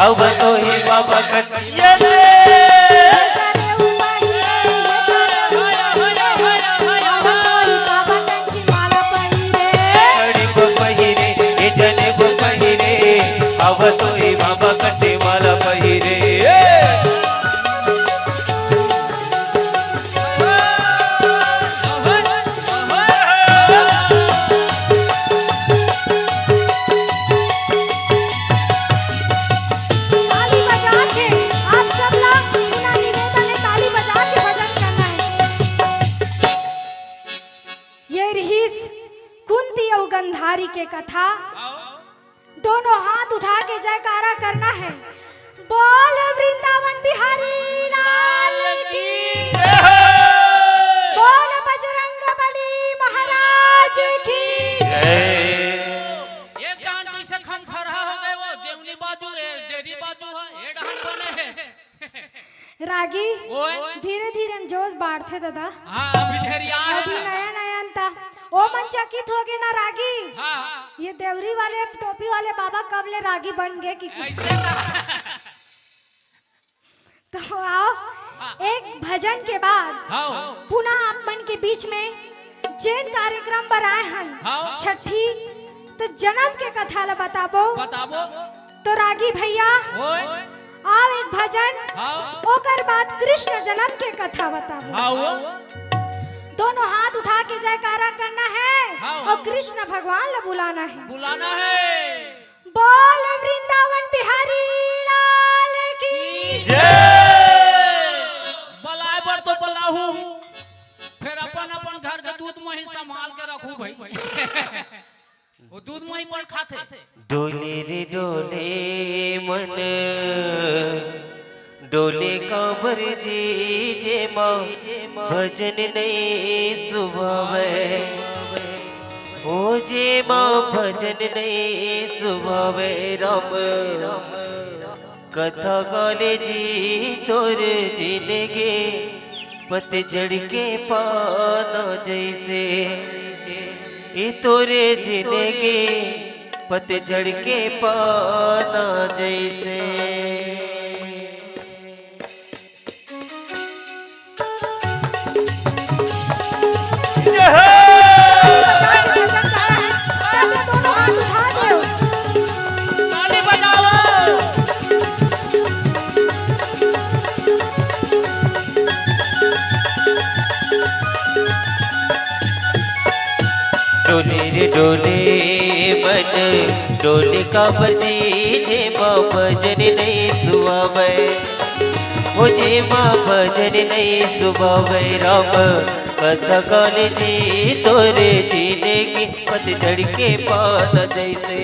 आवत होही बाबा कंठी ये रे। जड़े उपही रे, ये जड़े उपही रे, आवत होही बाबा कंठी माला पहिरे। जड़े उपही रे, ये जड़े उपही रे, आवत होही बाबा कंठी माला पहिरे। ताली बजा के आप सब ला बिना निवेदन ले ताली बजा के भजन करना है। ये रिहिस कुंती अउ गंधारी के कथा। दोनों हाथ उठा के जयकारा करना है। बोल वृंदावन बिहारी लाल की। जय हो। बोल बजरंग बली महाराज की। जय। एक डाहन कइसे खमखरहा हो गए वो, जेवनी बाजू, ए, डेरी बाजू है, ये डाहन बने है। रागी, ओए। धीरे-धीरे में जोश बाढ़थे दादा। हाँ, अभी ढेरिया है अभी ना। नया नया अंता। ओ मन चकित हो गए ना रागी। हाँ, हाँ। ये देवरी वाले, टोपी वाले बाबा कब ले रागी बन गए कि ऐसे ना। तो आओ, हाँ। एक भजन के बाद हाँ। पुनः आप मन के बीच में जेन कार्यक्रम बर आए हन, हाँ। छठी, तो जन्म के कथा ला बताबो। बताबो। तो रागी भैया, ओए। आओ एक भजन, हाँ। ओकर बाद कृष्ण जन्म के कथा बताबो। हाँ, वो। दोनों हाथ उठा के जयकारा करना है हाँ। और कृष्ण भगवान ला बुलाना है। बुलाना है। बोल वृंदावन बिहारी लाल की। जय। बलाए बर तो बलाहू, फिर अपन अपन घर के दूध मही संभाल के रखू भाई। वो दूध मही पर खाथे। डोले रे डोले मन, डोले काबर जी, जेमा भजन नइ सुभावे। ओ जेमा भजन नइ सुभावे राम। कथा काले जी तोर जिनगी पतझड़ के पाना जैसे, ए तोर जिनगी पतझड़ के पाना जैसे। डोले रे डोले मन, डोले काबर जी, जेमा भजन नइ सुहावे। ओ जेमा भजन नइ सुहावे राम, कथा काले जी तोर जिनगी पतझड़ के पाना जैसे,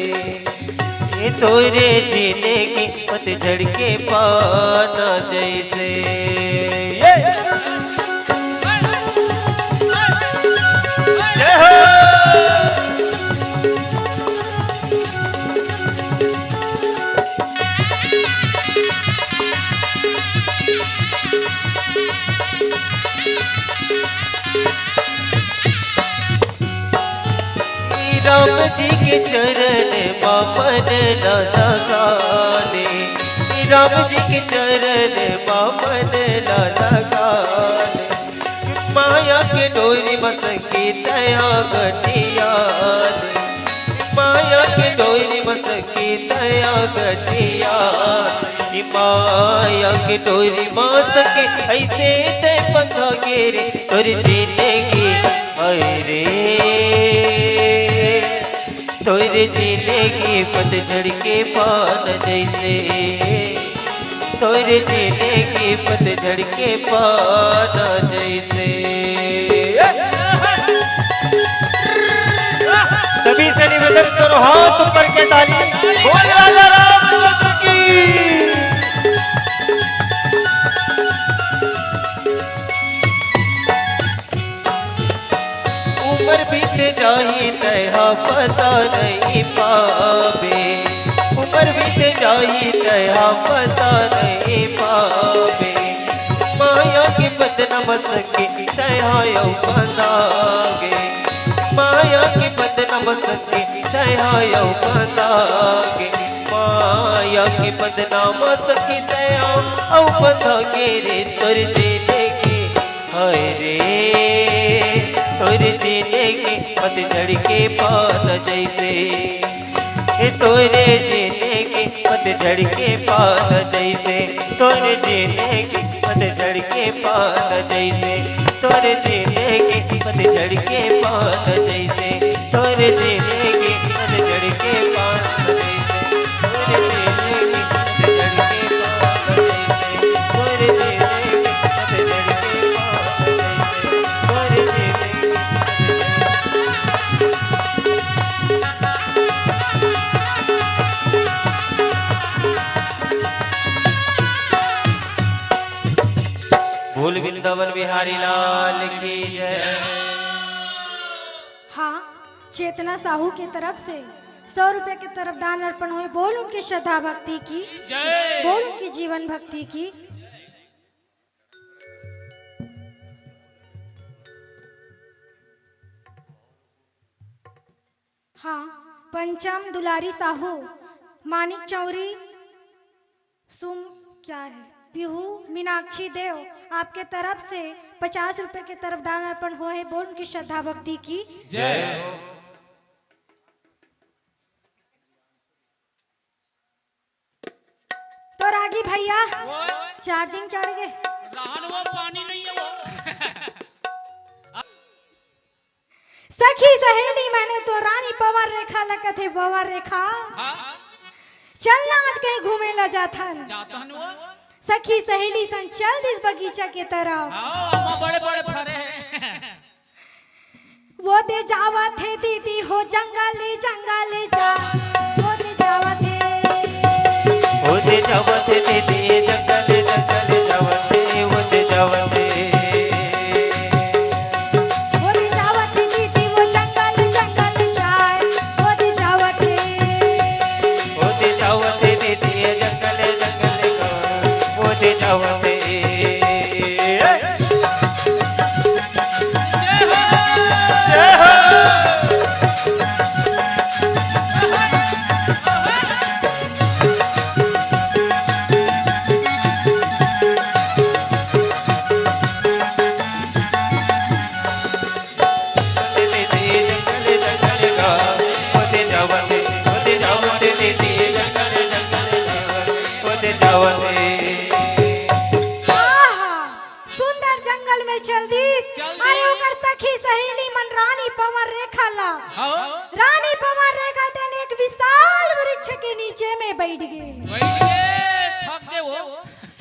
ए तोर जिनगी पतझड़ के पाना जैसे। ये। जय हो। राम जी के चरण मा मन ला लगा ले, राम जी के चरण मा मन ला लगा ले। माया के डोरी म संगी तैं हा गठिया ले, माया के डोरी म संगी तैं हा गठिया ले। माया के डोरी म संगी ऐसे तैं बंधा गे रे, तोर जिनगी हाय रे, तोर जिनगी पतझड़ के पाना जैसे, तोर जिनगी पतझड़ के पाना जैसे। सभी से निवेदन करो, हाथ ऊपर के ताली, बोल राजा रामचंद्र की। उमर बीत जाही तैं हा पता नइ पाबे, उमर बीत जाही तैं हा पता नइ पाबे। माया के बंधना म संगी तैं हा अउ बंधा गे, माया के बंधना म संगी तैं हा अउ बंधा गे। माया के बंधना म संगी तैं हा अउ बंधा गे रे, तोर जिनगी हाय रे, तोर जिनगी पतझड़ के पाना जैसे, ए तोर जिनगी पतझड़ के पाना जैसे, तोर जिनगी पतझड़ के पाना जैसे, तोर जिनगी पतझड़ के पाना जैसे, तोर जिनगी पतझड़ के पाना जैसे। बोल वृंदावन बिहारी लाल की जय। हाँ, चेतना साहू के तरफ से सौ रुपए के तरफ दान अर्पण होए। बोल उनकी श्रद्धा भक्ति की जय। बोल उनकी जीवन भक्ति की। हाँ, पंचम दुलारी साहू, मानिक चौरी, सुम क्या है, पीहू मीनाक्षी देव, आपके तरफ से पचास रुपए के तरफ दान अर्पण हुआ है। बोल उनकी श्रद्धा भक्ति की जय। तो रागी भैया, ओए। चार्जिंग चढ़ गे। रहन वो पानी नहीं है वो। सखी सहेली मैंने तो रानी पवन रेखा लगत है, पवन रेखा। हाँ। चलना आज कहीं घूमे ला जाथन। जाथन वो। सखी सहेली संग चल दिस बगीचा के तरफ। हाँ, अम्मा बड़े बड़े फरे हैं। वो दे जावत हे दीदी हो जंगल, जंगल जा, वो दे जावत हे। वो दे जावत हे दीदी जंगल, जंगल जावत हे, वो दे जावत हे। वो दे जावत हे दीदी वो जंगल, जंगल जाए, वो दे जावत हे। वो दे जावत हे दीदी जंगल, जंगल जाए, वो दे जावत हे। आहा, सुंदर जंगल में चल दीस। चल अरे दीस। ओकर सखी सहेली मन रानी पवन रेखा ला। हाँ। रानी पवन रेखा तेन एक विशाल वृक्ष के नीचे में बैठ गे। बैठ गे, थक गे वो।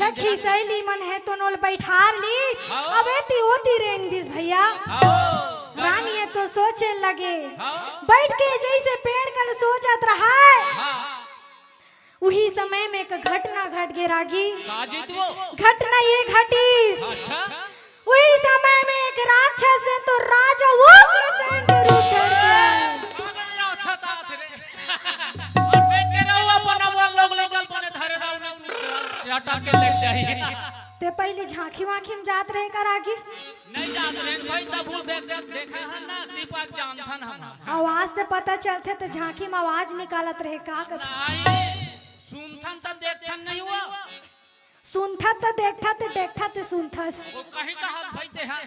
सखी सहेली मन हे तो ओला बैठार लीस। हाँ। अब एती ओती रेंग दीस भैया। हाँ। रानी हे तो सोचे लगे। हाँ। बैठ के जैसे पेड़ कन सोचत रहा है। हाँ। उही समय में एक घटना घट गे रागी। का जीत वो? घटना ये घटिस। अच्छा। उही समय में एक राक्षस हे तो राजा उग्रसेन के रूप धर के। पागल ना अच्छा तात रे। और देख के रहो अपन अमर लोग ले गल बने धरे रहो ना तू चाटा के लग जाही। ते पहली झांकी वांकी में जात रहे का रागी? नहीं जात रहे भाई, तब भूल देख, देख, देखा है ना, दीपक जानथन हम। आवाज से पता चलथे त झांकी में आवाज निकालत रहे का कथे? नहीं, सुनथन त देखथन नहीं हुआ। सुनथन त देखथन त देखथन त सुनथस। वो कहीं का हाथ भाई ते हैं।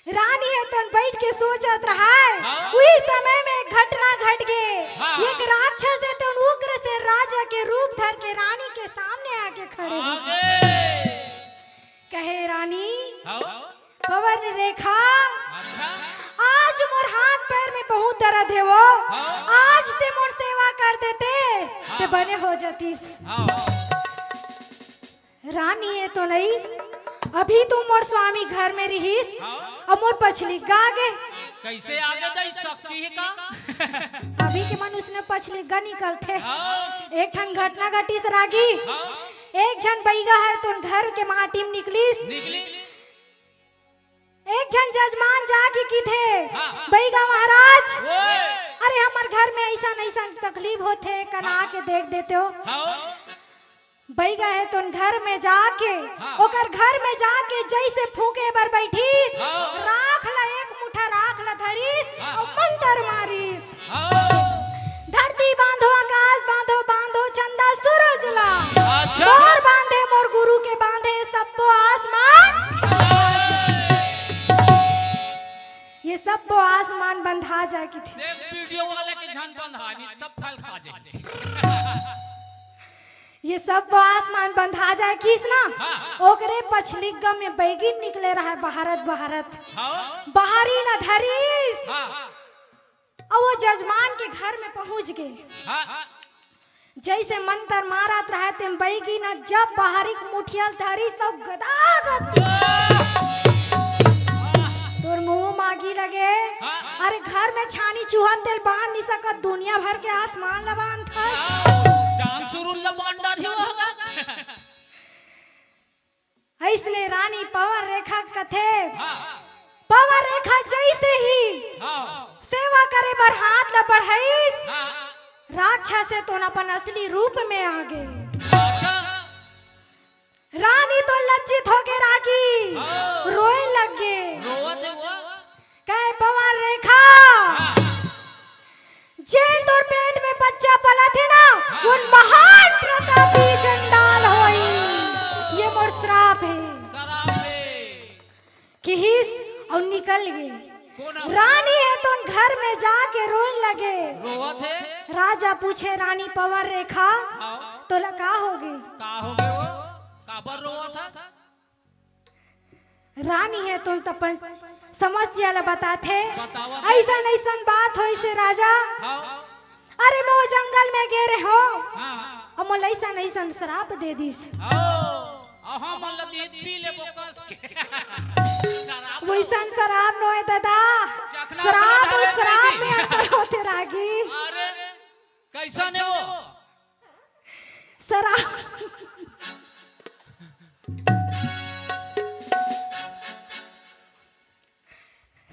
रानी हे तोन बैठ के सोचत रहा है। हाँ। उही समय में एक घटना घट गे। हाँ। एक राक्षस हे तोन उग्रसेन राजा के रूप धर के रानी के सामने आके खड़े हो। आगे। कहे रानी, हाँ। पवन रेखा, अच्छा। आज मोर हाथ पैर में बहुत दर्द हे वो। हाँ। आज ते मोर सेवा कर देते, ते हाँ। बने हो जातीस। हाँ। रानी हे तो नहीं, अभी तो मोर स्वामी घर में रहीस, हाँ। अब मोर पछलिग्गा आगे। कैसे आगे दई सकती है का? अभी के मन उसने पछलिग्गा निकलथे। हाँ। एक ठन घटना घटिस रागी। हाँ। एक झन बइगा हे तो घर के माटी में निकलिस। निकली। एक झन जजमान जाके किथे, हाँ। बइगा महाराज, ओए। अरे हमर घर में ऐसन ऐसन तकलीफ होथे, कना हाँ। के देख देते हो। हाँ। बइगा हे तोन घर में जाके, हाँ। ओकर घर में जाके जैसे फूके बर बैठीस, हाँ। राख ला एक मुठा राख ला धरिस, हाँ। अउ मंतर मारिस। हाँ। धरती बांधो, आकाश बांधो, बांधो चंदा सूरज ला। अच्छा। मोर बांधे, मोर गुरु के बांधे, सब्बो आसमान। ये सब्बो आसमान बंधा जाए किथे। देख वीडियो वाले के झन बंधा नहीं, सब फल खा जाए। ये सब्बो आसमान बंधा जाए किस ना, हाँ। ओकरे पछलिग्गा में बैगिन निकले रहा बहारत बहारत। हाँ। बहारी ला धरिस। हाँ। अउ वो जजमान के घर में पहुंच गे। हाँ। जैसे मंतर मारत रहे, तेम बैगी न जब बहारी के मुठिया ल धरिस, सब गदागद। तोर मुंह मागी लगे। हाँ। अरे, घर में छानी चूहा तेल बांध नहीं सकत, दुनिया भर के आसमान ल बांधत। चांद सुरुल ल बांध डारी होगा। अइसने रानी पवन रेखा कथे, हाँ। पवन रेखा जइसे ही हाँ। सेवा करे बर हाथ ला बढ़ाइस, हाँ। राक्षस हे तोन अपन असली रूप में आ गे। अच्छा। रानी तो लज्जित हो गे रागी, हाँ। रोए लग गे। रोवत हे वो। कहे पवन रेखा, हाँ। जेन तोर पेट में बच्चा पलत हे ना, हाँ। उन महान प्रतापी चंडाल होई। ये मोर श्राप हे। श्राप हे। किहिस अउ निकल गे। कोन आ-, रानी हे तोन घर में जाके रोए लगे। रोवत हे। राजा पूछे रानी पवन रेखा, हाँ। तोला का हो गे? का हो गे वो? काबर रोवत हे? रानी हे तो अपन समस्या ला बताथे। बतावत हे। अइसन अइसन बात होइस हे राजा। हाँ। अरे मैं वो जंगल में गे रहे हो। हाँ, हाँ। अउ मोला अइसन अइसन श्राप दे दिस। हाँ, अउ हमन ला दे पी लेबो कस के। शराब वइसन शराब नोहे दादा। चखना शराब उखना अउ डाले शराब नहीं। में अंतर होथे रागी। अरे, कइसन हे वो? शराब।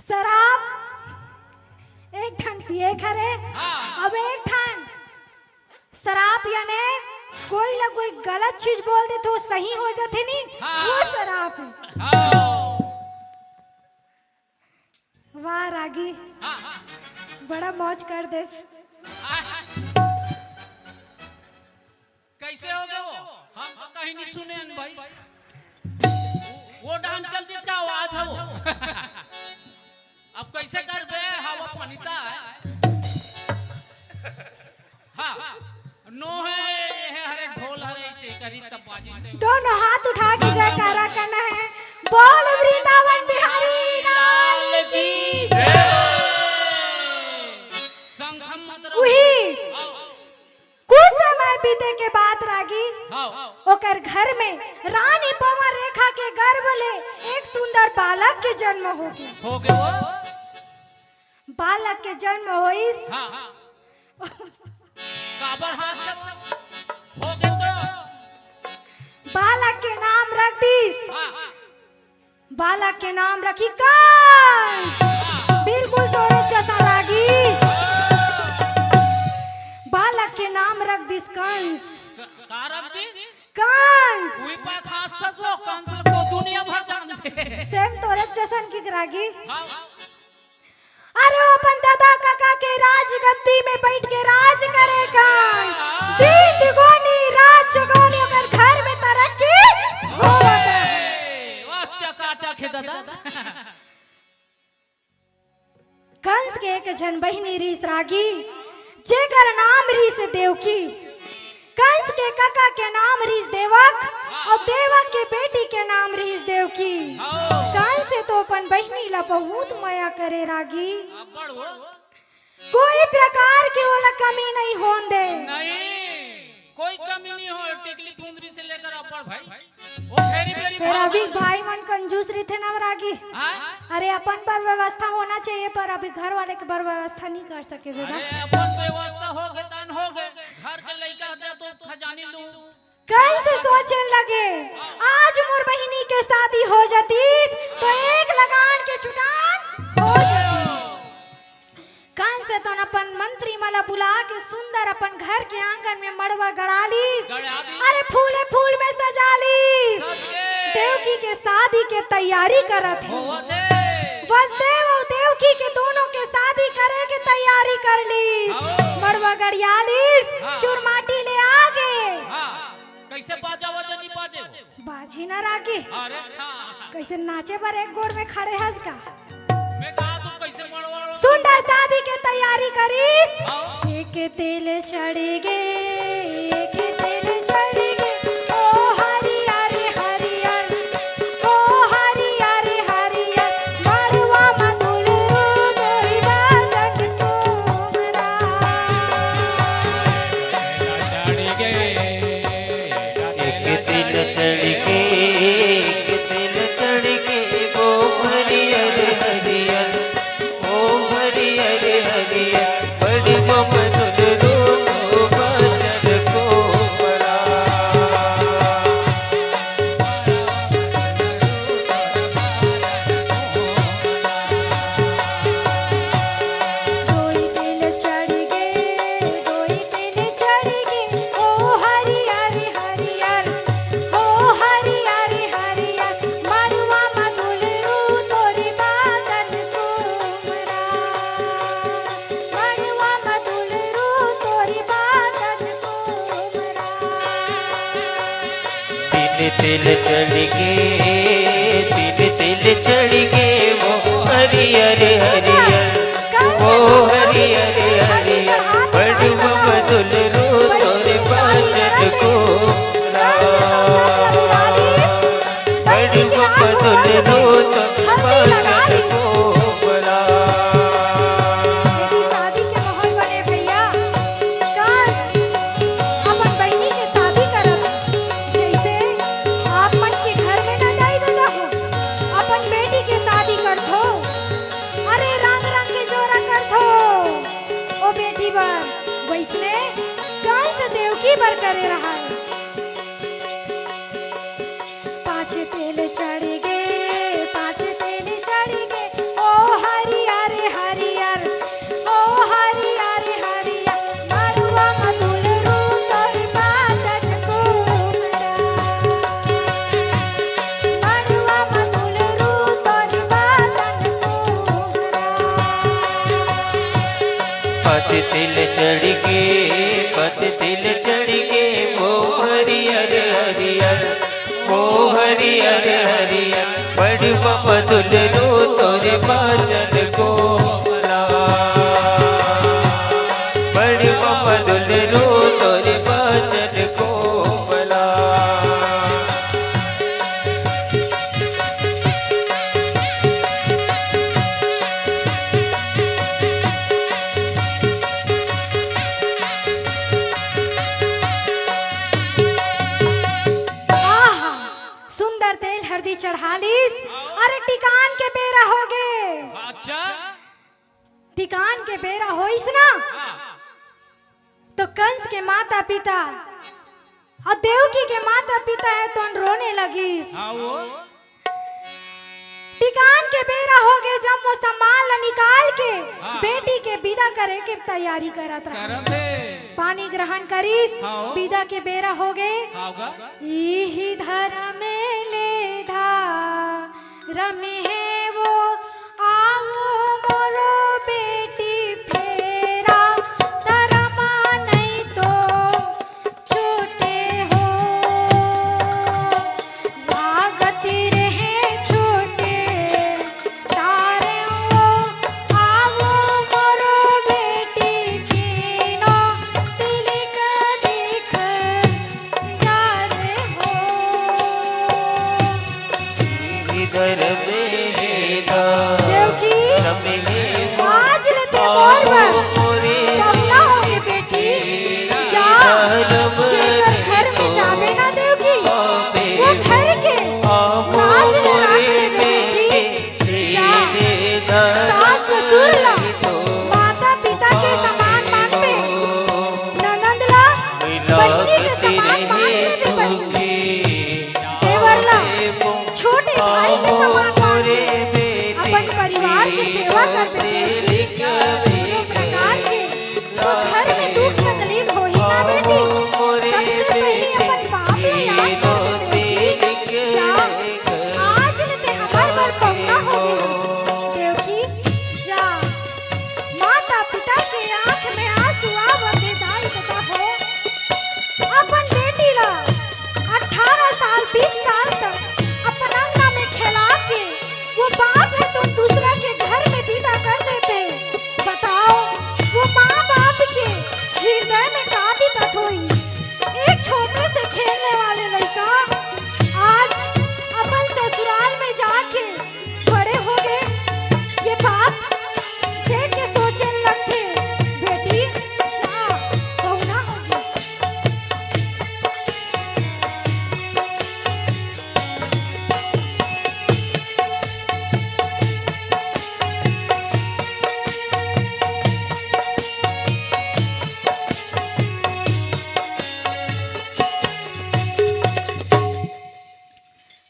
शराब एक ठन पिए के हरे, हाँ। अब एक ठन शराब याने कोई ला कोई गलत चीज बोल देथे, वो सही हो जाथे नी, हाँ। वो शराब हे। हाँ। वाह रागी, हाँ, हाँ। बड़ा मौज कर दे। हाँ, हाँ। कइसे हो गे वो? हम तो कहीं नहीं सुने हन भाई। वो डांस चलती इसका आवाज है वो। अब कइसे करबे? हवा पानी ता है। हाँ, नोहे, ये हे, हरे ढोल हरे, इसे करी तब बाजी से। दोनों हाथ उठा के संगम जयकारा करना है। बोल वृंदावन बिहारी लाल की जय। संगम मत रहो। उही। हाँ। कुछ समय बीते के बाद रागी, हाँ। ओकर घर में रानी पवन रेखा के गर्भ ले एक सुंदर बालक के जन्म हो गया। हो गया वो? बालक के जन्म होइस। हाँ, हाँ। काबर हाथ जब हो गए तो? बालक के नाम रख दीस। हाँ, हाँ। बालक के नाम रखी कंस। बिल्कुल तोरे जैसा रागी। बालक के नाम रख दीस कंस। क-, का रख दी? कंस। उही पा खास थस वो कंस ल को दुनिया भर जानथे। सेम तोरे जैसन की रागी। हाँ। अरे ओ अपन दादा काका के राजगद्दी में बैठ के राज करे कंस। दिन दुगुनी रात चौगुनी ओकर घर में तरक्की होवत रहे। वाह, चकाचक हे दादा। कंस के एक झन बहिनी रीस रागी, जेकर नाम रीस देवकी। कंस के कका के नाम रीस देवक अउ देवक के बेटी के नाम रीस देवकी। हाँ। कंस तो अपन बहिनी ला बहुत मया करे रागी। अब्बड़ हो। कोई प्रकार के ओला कमी नहीं होन दे। नहीं, कोई कमी नहीं हो, टिकली फुंदरी से लेकर अब्बड़ भाई। ओ फेरी फेरी फेर भाव अभी भाई मन कंजूस रहिथे ना रागी। हाँ? अरे अपन बर व्यवस्था होना चाहिए, पर अभी घर वाले के बर व्यवस्था नहीं कर सके दादा। अरे अपन व्यवस्था हो गए तन हो गए, घर के लइका दे तो खजानी लू। कंस सोचे लगे, आज मोर बहिनी के शादी हो जातीस तो एक लगान के छुटान हो जातीस। कंस तो अपन मंत्री मन ला बुला के सुंदर अपन घर के आंगन में मड़वा गड़ा लीस। गड़ा लीस। अरे फूले फूल में सजा लीस। सज के। देवकी के शादी के तैयारी करत हे। होवत हे। वसुदेव अउ देवकी के दोनों के शादी करे के तैयारी कर लीस। हाँ। मड़वा गड़िया लीस, हाँ। चुरमाटी ले आगे। हाँ। कइसे बाजा वाजा नहीं बाजे वो? बाजी ना रागी। अरे हाँ। कइसे नाचे बर एक गोड़ में खड़े हस का? मैं कहा तू कइसे मड़वा सुंदर शादी के तैयारी करीस। हाँ। एक तेल चढ़ गे, एक तेल चढ़ गे, ओ हरियर हरियर, ओ हरियर हरियर, मड़वा म दुलरू तोरी बाजन तोमरा। चढ़ गे। एक तेल चढ़ गे, एक तेल चढ़ गे, ओ हरियर हरियर, ओ हरियर हरियर, बड़ ममन रो बाजन को बड़ा। दोई तेल चढ़ गे, दोई तेल चढ़ गे, ओ हरियर हरियर, ओ हरियर हरियर, मड़वा म दुलरू तोरी बाजन कुमरा, मड़वा म दुलरू तोरी बाजन कुमरा। तीन तेल चढ़ गे, तीन तेल चढ़ गे, वो हरियर हरियर, वो हरियर हरियर, बड़वा म दुलरू तोरे बाजन को बड़वा म दुलरू तोरे बाजन को बड़ा। देखी, शादी के माहौल बने भैया, कल अपन बहिनी के शादी करब, जैसे आप मन के घर में ना जाई दादा हो, अपन बेटी तेल चढ़ गे, पाँच तेल चढ़ गे, ओ हरियर हरियर, ओ हरियर हरियर, मड़वा म दुलरू तोर बाजन कुमरा। मड़वा म दुलरू तोर बाजन कुमरा। पत तिल चढ़ गे, पत तिल चढ़ गे, ओ हरियर हरियर, ओ हरियर हरियर, बड़ मम दुलरू तोर बाजन कोमला, बड़ मम दुलरू तोर बाजन कोमला। आहा, सुंदर तेल हरदी चढ़ा लीस। अरे, टिकान के बेरा होगे। अच्छा। टिकान के बेरा होइस ना, हाँ। तो कंस के माता पिता अउ देवकी के माता पिता हे तोन रोने लगिस। हाँ, वो। टिकान के बेरा होगे, जब वो सामान ला निकाल के हाँ। बेटी के विदा करे के तैयारी करत रहा। करत हे। पानी ग्रहण करिस, हाँ। विदा के बेरा होगे। हाँ, होगा। इही धरम ले धारम हे वो, आव मोरो बेटी फेरा धरम नहीं तो छूटे हो, लागत रहे छूटे तारे वो, आवो मोरो बेटी तीनों तिलक दिख जा रे हो। इधर मेरे दा देवकी, रमे आज लेते मोर बर पवना होगे बेटी, जा, जेकर घर में जाबे ना देवकी, वो घर के लाज ल राख लेबे बेटी। जा, सास ससुर ला माता पिता के समान मानबे, ननद ला बहिनी के समान मान लेबे बहिनी। देवर ला छोटे भाई के समान मानबे, अपन परिवार के सेवा करबे बेटी। कोनो प्रकार के तो घर में दुख तकलीफ होही ना बेटी, सबसे पहले अपन बाप ला याद कर बेटी। जा, आज ले ते हमर बर पहुना हो गे हस। देवकी, जा, माता पिता के आँख में आंसू आवत हे दाई ददा हो, अपन बेटी ला अठारह साल, बीस साल तक अपन अंगना में खेला के वो बाप हे तो दूसरा के घर में विदा कर देते। बताओ, वो माँ बाप के हृदय में का बीतत होही? एक छोटे से खेलने वाले लड़का आज अपन ससुराल में जाके बड़े हो गए। ये बाप देख के सोचे लगथे, बेटी, जा, पहुना होगे।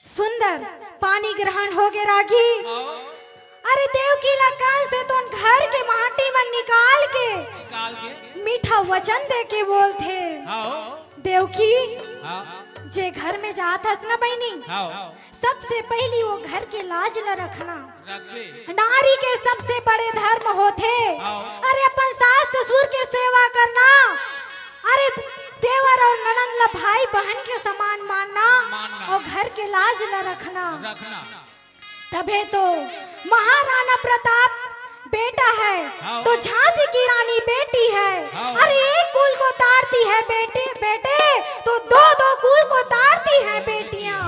सुंदर, पानी ग्रहण होगे रागी। हाँ। अरे देवकी ला कंस हे तोन घर के माटी मन निकाल के निकाल के। मीठा वचन दे के बोलथे। हाँ। देवकी, हाँ। जे घर में जात हस ना बहिनी, हाँ। सबसे पहली वो घर के लाज ला रखना। रखबे। नारी के सबसे बड़े धर्म होथे। हाँ। अरे अपन सास ससुर के सेवा करना, अरे देवर अउ ननद ला भाई बहन के समान मानना, मानना। अउ घर के लाज ला रखना। रखना। तभे तो महाराणा प्रताप बेटा है, हाँ। तो झांसी की रानी बेटी है। हाँ। अरे एक कुल को तारती है बेटे, बेटे, तो दो दो कुल को तारती है बेटियां।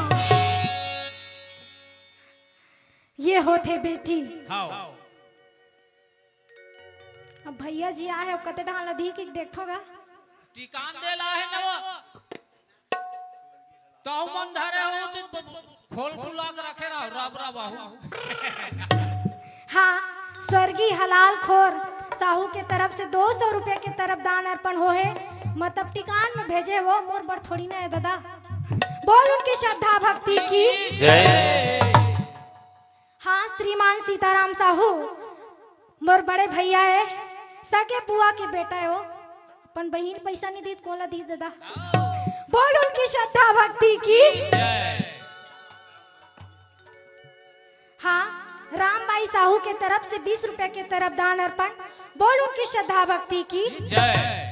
ये होथे बेटी। हाँ। अब भैया जी आए हे, कते डाल अधिक एक देखो गा। टिकान दे ला हे न वो। ताऊ मन धरे हो तो ब-, खोल खुला के रखे रहो, रब रब आहू। हाँ, स्वर्गीय हलाल खोर साहू के तरफ से दो सौ रुपया के तरफ दान अर्पण होहे, मतलब टिकान में भेजे हो, मोर बर थोड़ी ना हे दादा। बोल उनकी श्रद्धा भक्ति की। जय। हाँ, श्रीमान सीताराम साहू मोर बड़े भैया हे, सगे बुआ के बेटा हे वो। अपन बहिन पैसा नहीं दीत, कोला दीत दादा। बोल उनकी श्रद्धा भक्ति की। जय। हाँ, रामबाई साहू के तरफ से बीस रुपया के तरफ दान अर्पण। बोल उनकी श्रद्धा भक्ति की। जय।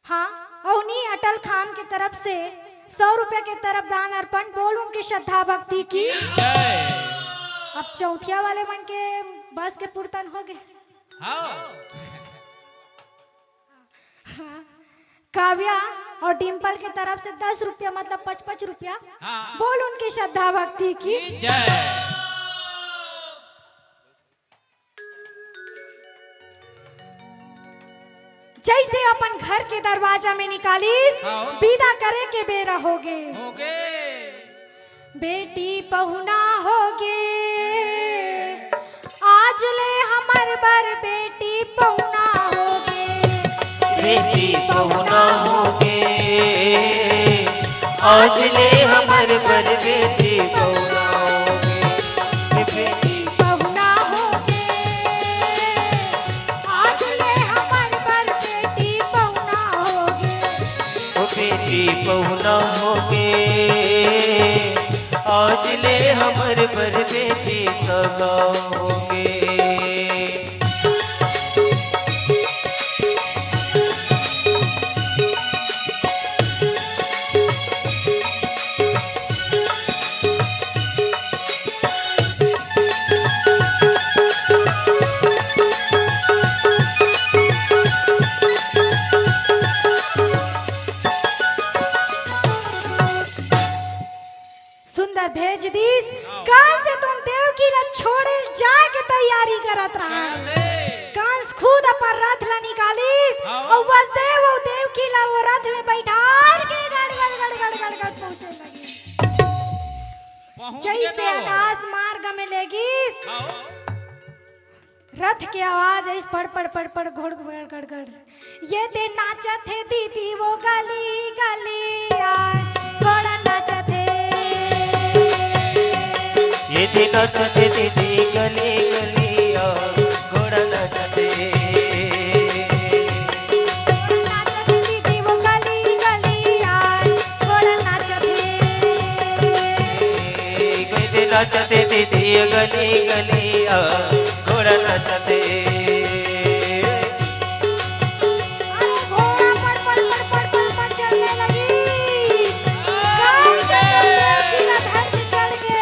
हाँ, अवनी अटल खान के तरफ से सौ रुपया के तरफ दान अर्पण। बोल उनकी श्रद्धा भक्ति की। जय। अब चौथिया वाले मन के बस के पुरतन हो गए। हाँ। हाँ, काव्या और डिम्पल के तरफ से दस रुपया, मतलब पच पच रुपया। हाँ। बोल उनकी श्रद्धा भक्ति की। जय। जैसे अपन घर के दरवाजा में निकालिस, हाँ। विदा करे के बेरा होगे। होगे। बेटी पहुना होगे, आज ले हमर बर बेटी पहुना होगे। बेटी पहुना होगे, आज ले हमर बर बेटी पहुना होगे। बेटी पहुना होगे, आज ले हमर बर बेटी पहुना होगे। ओ बेटी पहुना होगे, आज ले हमर बर बेटी सगा होगे। सुंदर भेज दीस। हाँ। काल से तुम देवकी ला छोड़े जाए के तैयारी करत रहा। करत हे। कंस खुद अपन रथ ला निकालिस, हाँ। और वसुदेव और देवकी ला वो रथ में बैठार के गड़ गड़ गड़ गड़ गड़ गड़ पहुंचे लगे। पहुंच जैसे गए ना वो। आकाश मार्ग में लेगिस, हाँ। रथ के आवाज आइस, पड़ पड़ पड़ पड़, घड़ घड़ घड़ घड़। ये दे नाचत हे दीदी वो गली गलिया, घोड़ा नाचत हे। ये दे नाचत हे दीदी गली गलिया, घोड़ा नाचत हे। नाचत हे दीदी वो गली गलिया, घोड़ा नाचत हे। गई दे नाचत हे दीदी गली गलिया, घोड़ा नाचत हे। अरे घोड़ा पड़ पड़ पड़ पड़ पड़ पड़ चलने लगी। गाय के धरती चढ़ के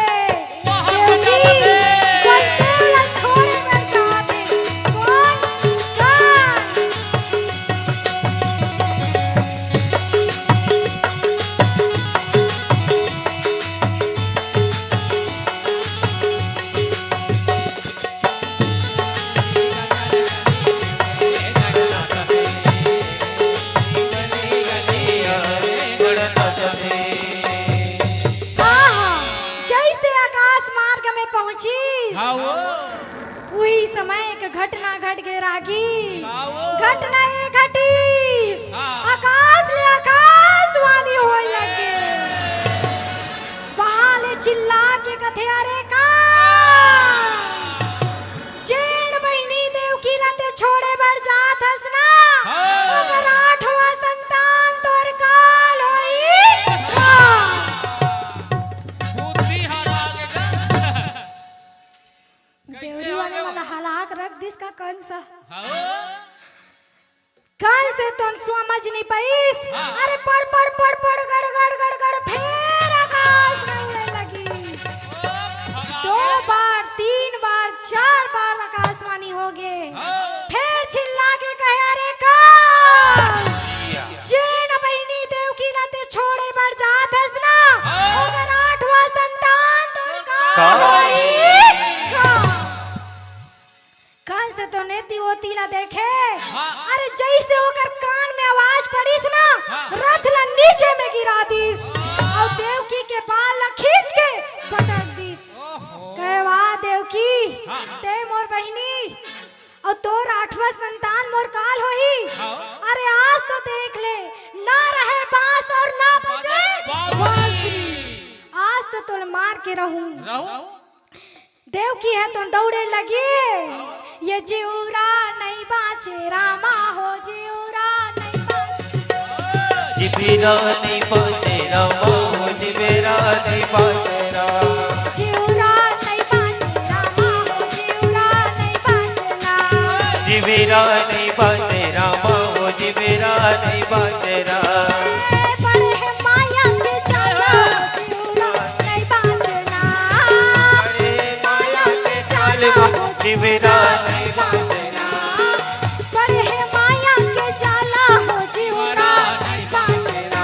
देवकी बलदेव ला छोड़े बर चाहत हे। कौन? कौन? हाँ, हाँ, जैसे आकाश मार्ग में पहुंची, हाँ, वो। उही समय एक घटना घट गे रागी। का वो? घटना ये घटिस, हाँ। आकाश ले आकाशवाणी होए लगे। वहां ले चिल्ला के कथे, "अरे का? जेन बहिनी देवकी ला ते छोड़े बर जात हस ना, हाँ। ओकर आठवां संतान तोर काल होई का?" बुद्धि हरा के जा। देवरी वाले मन ला हला के रख दिस का कंस? हाँ। कंस तो समझ नहीं पाइस। हाँ। अरे पड़, पड़, पड़, पड़, गड़, गड़, गड़, गड़, फेर आकाश में उड़े लगी। ओ भगवान। दो बार, तीन बार, चार बार आकाशवाणी होगे। हाँ। फेर चिल्ला के कहे, "अरे का? जेन बहिनी देवकी ला ते छोड़े बर जात हस ना, हाँ। ओकर आठवां संतान तोर का का? होई का?" कंस तो नेति ओती ला देखे। हाँ। अरे जैसे ओकर कान में आवाज पड़िस ना, हाँ। रथ ला नीचे में गिरा दिस। और देवकी के बाल ला खींच के पटक दिस। ओहो। कहे, "वाह देवकी, हाँ। ते मोर बहिनी और तोर आठवां संतान मोर काल होही। हाँ। अरे आज तो देख ले, ना रहे मार के रहूं। रहूं। देवकी ह तो दौड़े लगे, ये जिउरा नइ बाँचे रामा हो, जिउरा नइ बाँचे। जिबेरा नइ बाँचे रामा हो, जिबेरा नइ बाँचे रामा। जिउरा नइ बाँचे रामा हो, जिउरा नइ बाँचे ना। जिबेरा नइ बाँचे रामा हो, जिबेरा नइ बाँचे रामा। ए, पड़े हे माया के जाला हो, जिउरा नइ बाँचे ना। पड़े माया के जाला हो, जिबेरा नइ बाँचे ना। पड़े हे माया के जाला हो, जिउरा नइ बाँचे ना।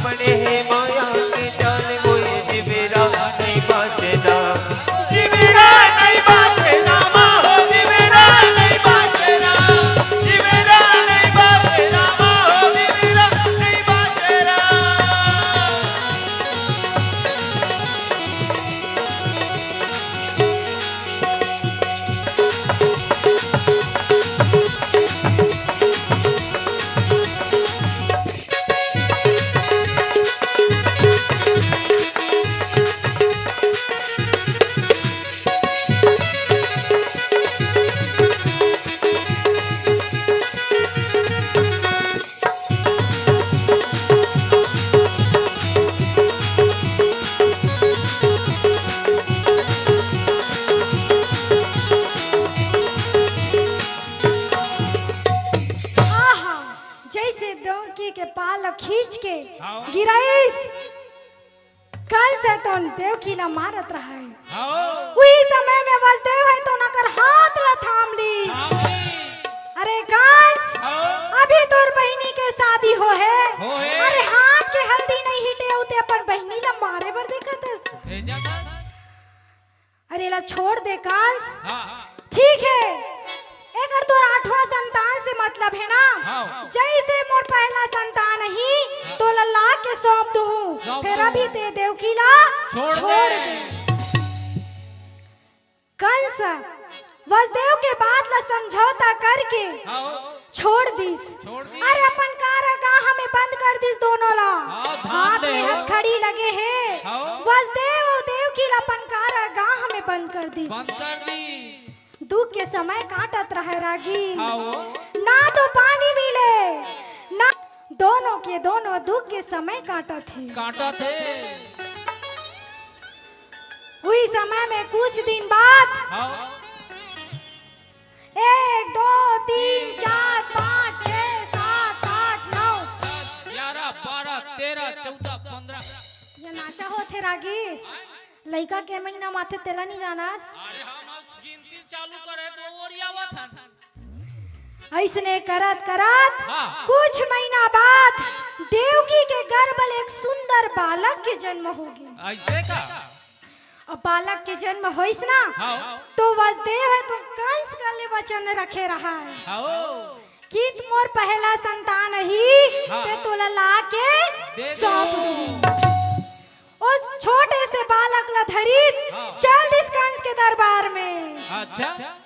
पड़े हे माया के जाल मोहे जिबेरा नइ बाँचे ना। जिबेरा नइ बाँचे ना, माँ हो जिबेरा नइ बाँचे ना। जिबेरा नइ बाँचे ना, माँ हो जिबेरा नइ बाँचे ना। आहा, जइसे देवकी के पाल खींच के हाँ। गिराइस, कंस ह तो देवकी ला मारत रहय। हाँ। उही समय में वसुदेव ह तो ओकर हाथ ला थाम ली। थाम ली। अरे कंस, हाँ। अभी तोर बहिनी के शादी होहे। होहे। अरे हाथ के हल्दी नइ हिटे, अउ ते अपन बहिनी ला मारे बर देखत हस। भेजा कर। अरे ला छोड़ दे कंस। हाँ। ठीक हे, एकर तोर आठवां संतान से मतलब हे ना? हाँ। जइसे मोर पहला संतान ही, तोला ला के सौंप दूहूं, सौंप फेर दूहूं। अभी ते देवकी ला छोड़ छोड़ दे। दे। कंस वसुदेव के बात ला समझौता करके हाँ। छोड़ दिस। छोड़ दिस। अरे अपन कारागाह में बंद कर दिस दोनों ला। हाँ, ध्यान हाथ में दे। हथकड़ी लगे हे। हाँ। वसुदेव अउ देवकी ला अपन कारागाह में बंद कर दिस। बंद कर दिस। दुख के समय काटत रहय रागी। हाँ। ना तो पानी मिले, ना दोनों के दोनों दुख के समय काटत हे। काटत हे। उही समय में कुछ दिन बाद हाँ। एक, दो, तीन, चार, पाँच, छह, सात, आठ, नौ। ग्यारह, बारह, तेरह, चौदह, पन्द्रह। ये नाचा होथे रागी। लइका के महीना माथे तेला नइ जानस। अरे हम गिनती चालू करे तो ओरियावत हन। अइसने करत करत हाँ। कुछ महीना बाद देवकी के गर्भ ले एक सुंदर बालक के जन्म होगे। अइसे का? अब बालक के जन्म होइस ना, हाँ। तो वसुदेव ह तो कंस कर ले वचन रखे रहय हाँ। कि मोर पहला संतान ही, हाँ। ते तोला ला के दे दो। सौंप दूं। ओ छोटे से बालक ला धरिस, हाँ। चल दिस कंस के दरबार में। अच्छा।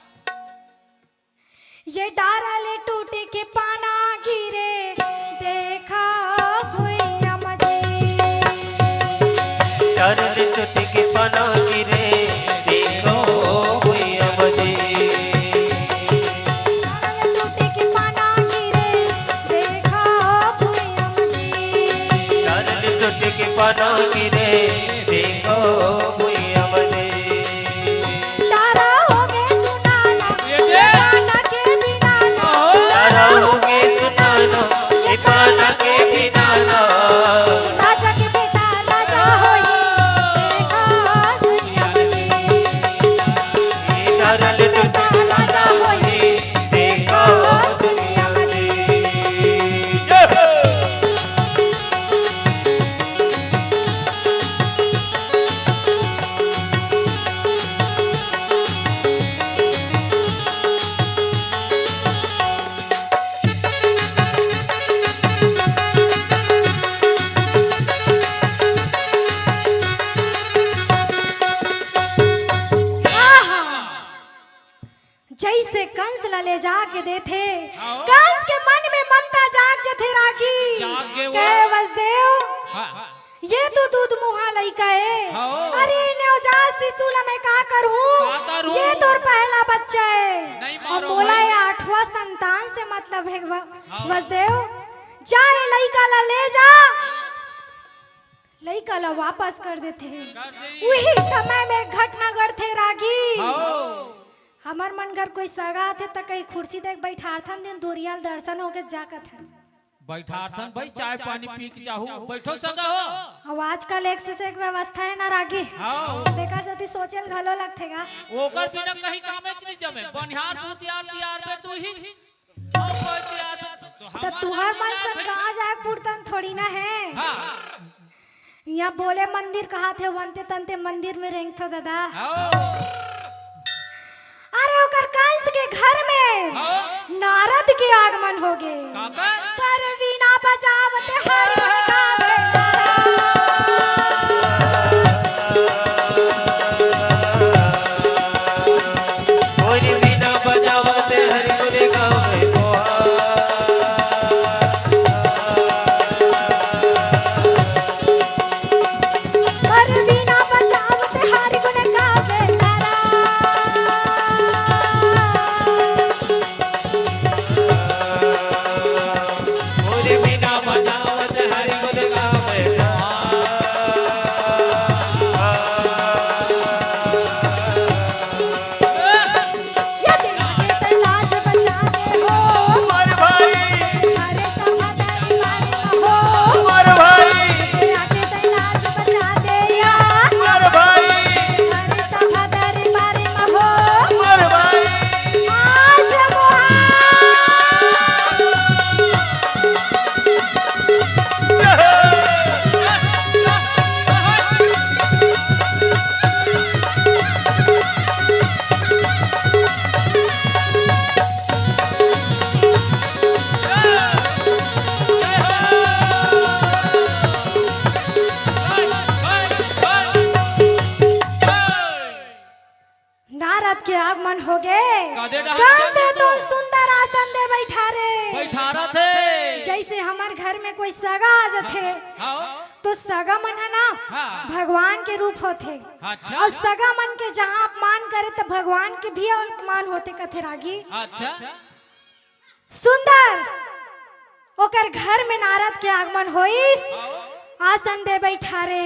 ये डारा ले टूट के पाना गिरे, देखा भुइयां म जी। डारा ले टूट के पाना गिरे, देखा भुइयां म जी। डारा ले टूट के पाना गिरे, देखा भुइयां म जी। डारा ले टूट के पाना गिरे, देखा भुइयां म जी। तारा होगे सुनाना, ये दे। गाना के बिना ना। तारा होगे सुनाना, ये गाना के बिना ना। राजा के बेटा राजा होई, देखा दुनिया में। तारा ले बेटा राजा होई, देखा दुनिया में। जय हो। आहा! जइसे कंस ला ले जाके देथे, हाँ। कंस के मन में ममता जाग जथे रागी। जाग गे वो। कहे, "वसुदेव, हाँ। ये तो दूध मुहा लइका कहे, हाँ। "अरे नवजात शिशु ला मैं का करहूँ? का करहूँ? ये तोर पहला बच्चा है। नहीं और मारो मोला भाई। ये आठवां संतान से मतलब है व-, हाँ। वसुदेव, जा ये लइका ला ले जा।" लइका ला वापस कर देथे। कर दे। उही समय में घटना घटथे रागी। हाँ। हमर मन घर कोई सगा आथे त कहीं कुर्सी देख बैठारथन, दिन दुरिया ल दर्शन होके जा कथन। बैठारथन भाई, चाय पानी पी के जाहू। बैठो सगा हो। अब आजकल एक से एक व्यवस्था है ना रागी। हाँ। तेकर सेती सोचे ल घलो लगथे गा। ओकर बिना कहीं कामेच नहीं जमे। बनिहार भूतियार तियार में तू ही। और कोई तियार में तो त हमार तुहर मन मन सन जान कहाँ जाए पुरतन थोड़ी ना है। हाँ। यहाँ बोले मंदिर कहाथे, वनते तनते मंदिर में रेंगथो दादा। हाँ। अरे ओकर कंस के घर में हाँ। नारद के आगमन होगे। काकर? पर वीणा बजावत हरि गुण गावे नारद। कोई वीणा बजावत हरि गुण गावे। पर वीणा बजावत हरि गुण गावे नारद। मोर वीणा बजावत हरि गुण गावे। ये दिल के लाज बचा दे हो। मोर भाई। अरे सभा दरबार में हो। मोर भाई। ये दिल के लाज बचा दे यार। मोर भाई। अरे सभा दरबार में हो। मोर भाई। आज मोहार। नारद के आगमन होगे। कादे डहान कंस चल दे तो तू। सुंदर आसन दे बैठारे। बैठारथे। जैसे हमर घर में कोई सगा आ जथे, हाँ। तो सगा मन है ना, हाँ। भगवान के रूप होथे। अच्छा। और सगा मन के जहाँ अपमान करे, तो भगवान के भी अपमान होथे, कथे रागी। अच्छा। सुंदर, ओकर घर में नारद के आगमन होइस, आओ। आसन दे बैठारे।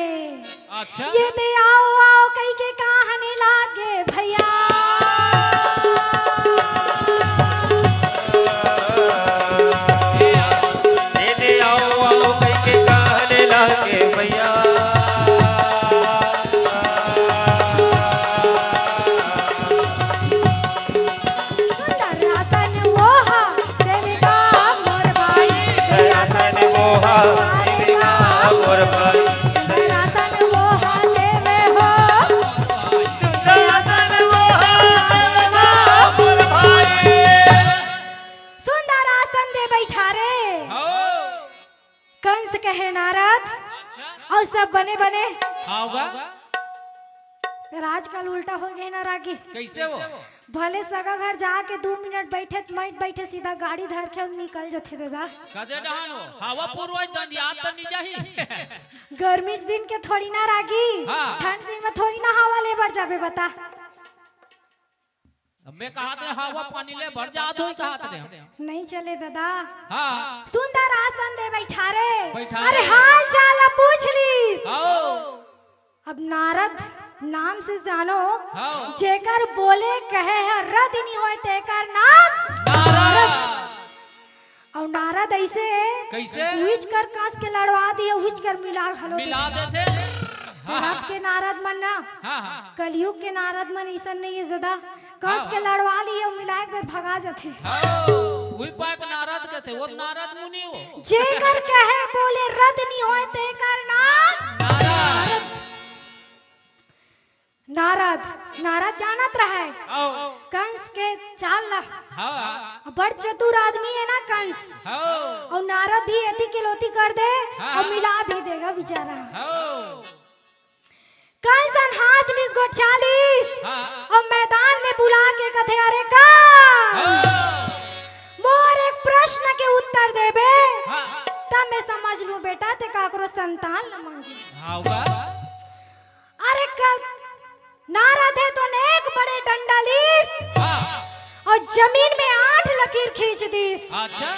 अच्छा। ये दे आओ, आओ कहि के कहने लागे भैया। ये दे आओ, आओ कहि के कहने लागे भैया। सुंदर आसन मोहा देवेगा मोर भाई। सुंदर आसन मोहा देवेगा मोर भाई। सुंदर आसन मोहा देवे हो। सुंदर आसन मोहा देवेगा मोर भाई। सुंदर आसन दे बैठारे। हो। कंस कहे नारद, अच्छा। अउ सब बने बने। हाँ, होगा। पर आजकल उल्टा हो गए ना रागी। कैसे हो? भले सगा घर जाके दू मिनट बैठे त मत बैठे, सीधा गाड़ी धर के निकल जाथे दादा। कदे डहान हो? हवा पूर्वज दंदियात त नहीं जाही। गर्मी दिन के थोड़ी ना रागी, हाँ। ठंड दिन में थोड़ी ना हवा ले बर जाबे बता। अब मैं कहत रहे हवा पानी ले बर जात होई कहत रहे। नहीं चले दादा। हाँ। सुंदर आसन दे बैठारे। बैठारे। अरे हाल चाल पूछ लीस। हाँ। अब नारद नाम से जानो, हाँ। जेकर बोले कहे ह रद नहीं होय तेकर नाम नारद। अउ नारद ऐसे कैसे? उहिच कर कस के लड़वा दिए, उहिच कर मिला घलो मिला देथे। देथे। हाँ, हाँ। अब के नारद मन ना, हाँ, हाँ। कलयुग के नारद मन ऐसन नहीं है दादा। कस हाँ, के हाँ। लड़वा लिए, मिला के भगा जाथे। हाँ, वही पाक नारद कथे, वो नारद मुनि हो। जेकर कहे बोले रद नहीं होय तेकर नाम नारद। नारद, नारद जानत रहे आओ। कंस के चाल ला। हाँ। बड़ चतुर आदमी है ना कंस। हाँ। अउ नारद भी एती के लोती कर दे हाँ। अउ मिला भी देगा बेचारा। हाँ। कंस हन हाँस लिस, गोठिया लिस हाँ। अउ मैदान में बुला के कथे, "अरे का हाँ। मोर एक प्रश्न के उत्तर देबे, हाँ। तब मैं समझ लूं बेटा ते काकरो संतान ल मांगे।" हाँ, बा। अउ जमीन में आठ लकीर खींच दिस। अच्छा।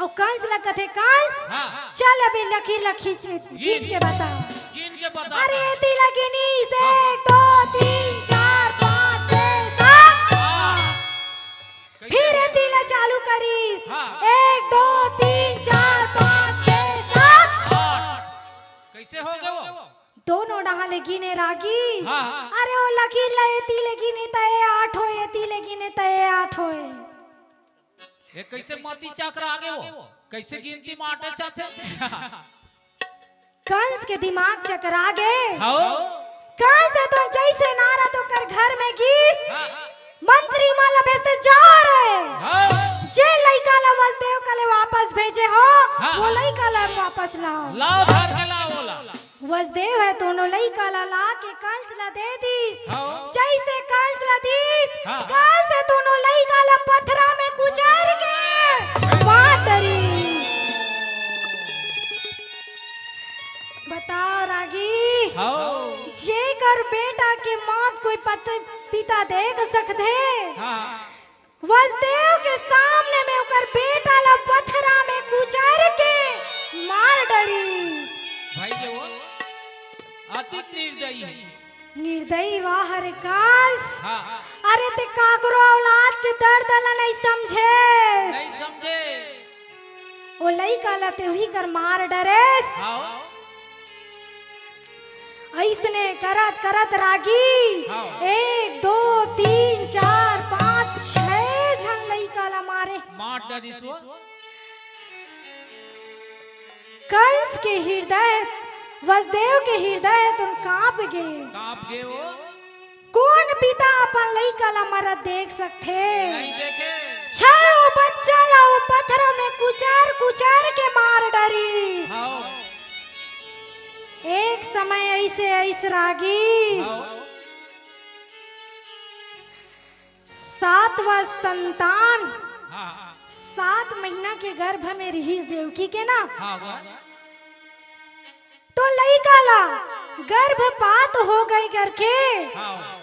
अउ कंस ला कथे, "कंस, हाँ। चल अबे लकीर ला खींच, गिन। गिन के बता।" गिन के बता। अरे, एती ला गिनिस, हाँ, हाँ। एक, दो, तीन, चार, पाँच, छः, सात। हाँ। फिर एती ला चालू करिस, हाँ। एक, दो, तीन, चार, पाँच, छः, सात। आठ। कइसे हो गे वो? दोनों डहा ले गिने रागी। हाँ, हाँ। अरे, ओ लकीर ला एती ले गिने त ए आठ होय, एती ले गिने त ए आठ होय। ए कइसे मति चकरा गे वो? कइसे गिनती म आठे चाहथे? कंस के दिमाग चकरा गे। हाँ। कंस ह तो जइसे नारद ओकर घर में गिस, हाँ, हाँ। मंत्री मन ला भेजथे, "जा रे, हाँ। जे लइका ला वसुदेव करा ले वापस भेजे हो, हाँ, वो हाँ। लइका ला वापस लाओ।" लाओ, धर के लाओ ओला। वसुदेव ह दोनों लइका ला लाके कंस ला दे दिस। हाँ। जइसे कंस ला दिस, हाँ, हाँ। कंस ह दोनों लइका ला पथरा में कुचर के मार डरिस। बताओ रागी, हाँ। जेकर बेटा के मौत कोई पत-, पिता देख सकथे, हाँ। वसुदेव के सामने में ओकर बेटा ला पथरा में कुचर के मार डरिस। भाई के वो अति निर्दयी हे। निर्दयी वाह रे कंस। हाँ। अरे ते काकरो औलाद के दर्द ला नइ समझेस। नइ समझे। ओ लइका ला ते उही कर मार डरेस। हाँ। अइसने करत करत रागी, हाँ। एक, दो, तीन, चार, पाँच, छह झन लइका ला मारे। मार डरिस वो। कंस के हिरदय, वसुदेव के हिरदय ह तो कांप गे। कांप गे वो। कोन पिता अपन लइका ला मरत देख सकथे? नइ देखे। छह बच्चा ला वो पथरा में कुचर कुचर के मार डरिस। हाँ। एक समय अइसे अइस रागी। हाँ। सातवां संतान हाँ। सात महीना के गर्भ में रिहिस देवकी के ना। हाँ, हाँ। तो लइका ला गर्भपात हो गे करके हाँ।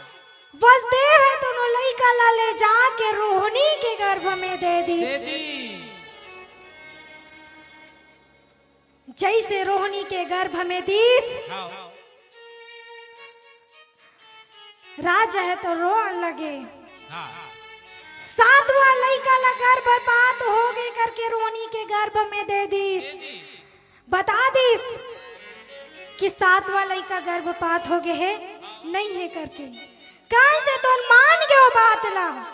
वसुदेव ह तो ओ लइका ला ले जाके रोहिणी के गर्भ में दे दिस। दे दी। जइसे रोहिणी के गर्भ में दिस, हाँ। राजा ह तो रोन लगे। हाँ। सातवां लइका ला गर्भपात हो गे करके रोहिणी के गर्भ में दे दिस। दे दी। बता दिस कि सातवां लइका गर्भपात हो गे हे, नइ हे करके। कंस ह तो मान गे ओ बात ला।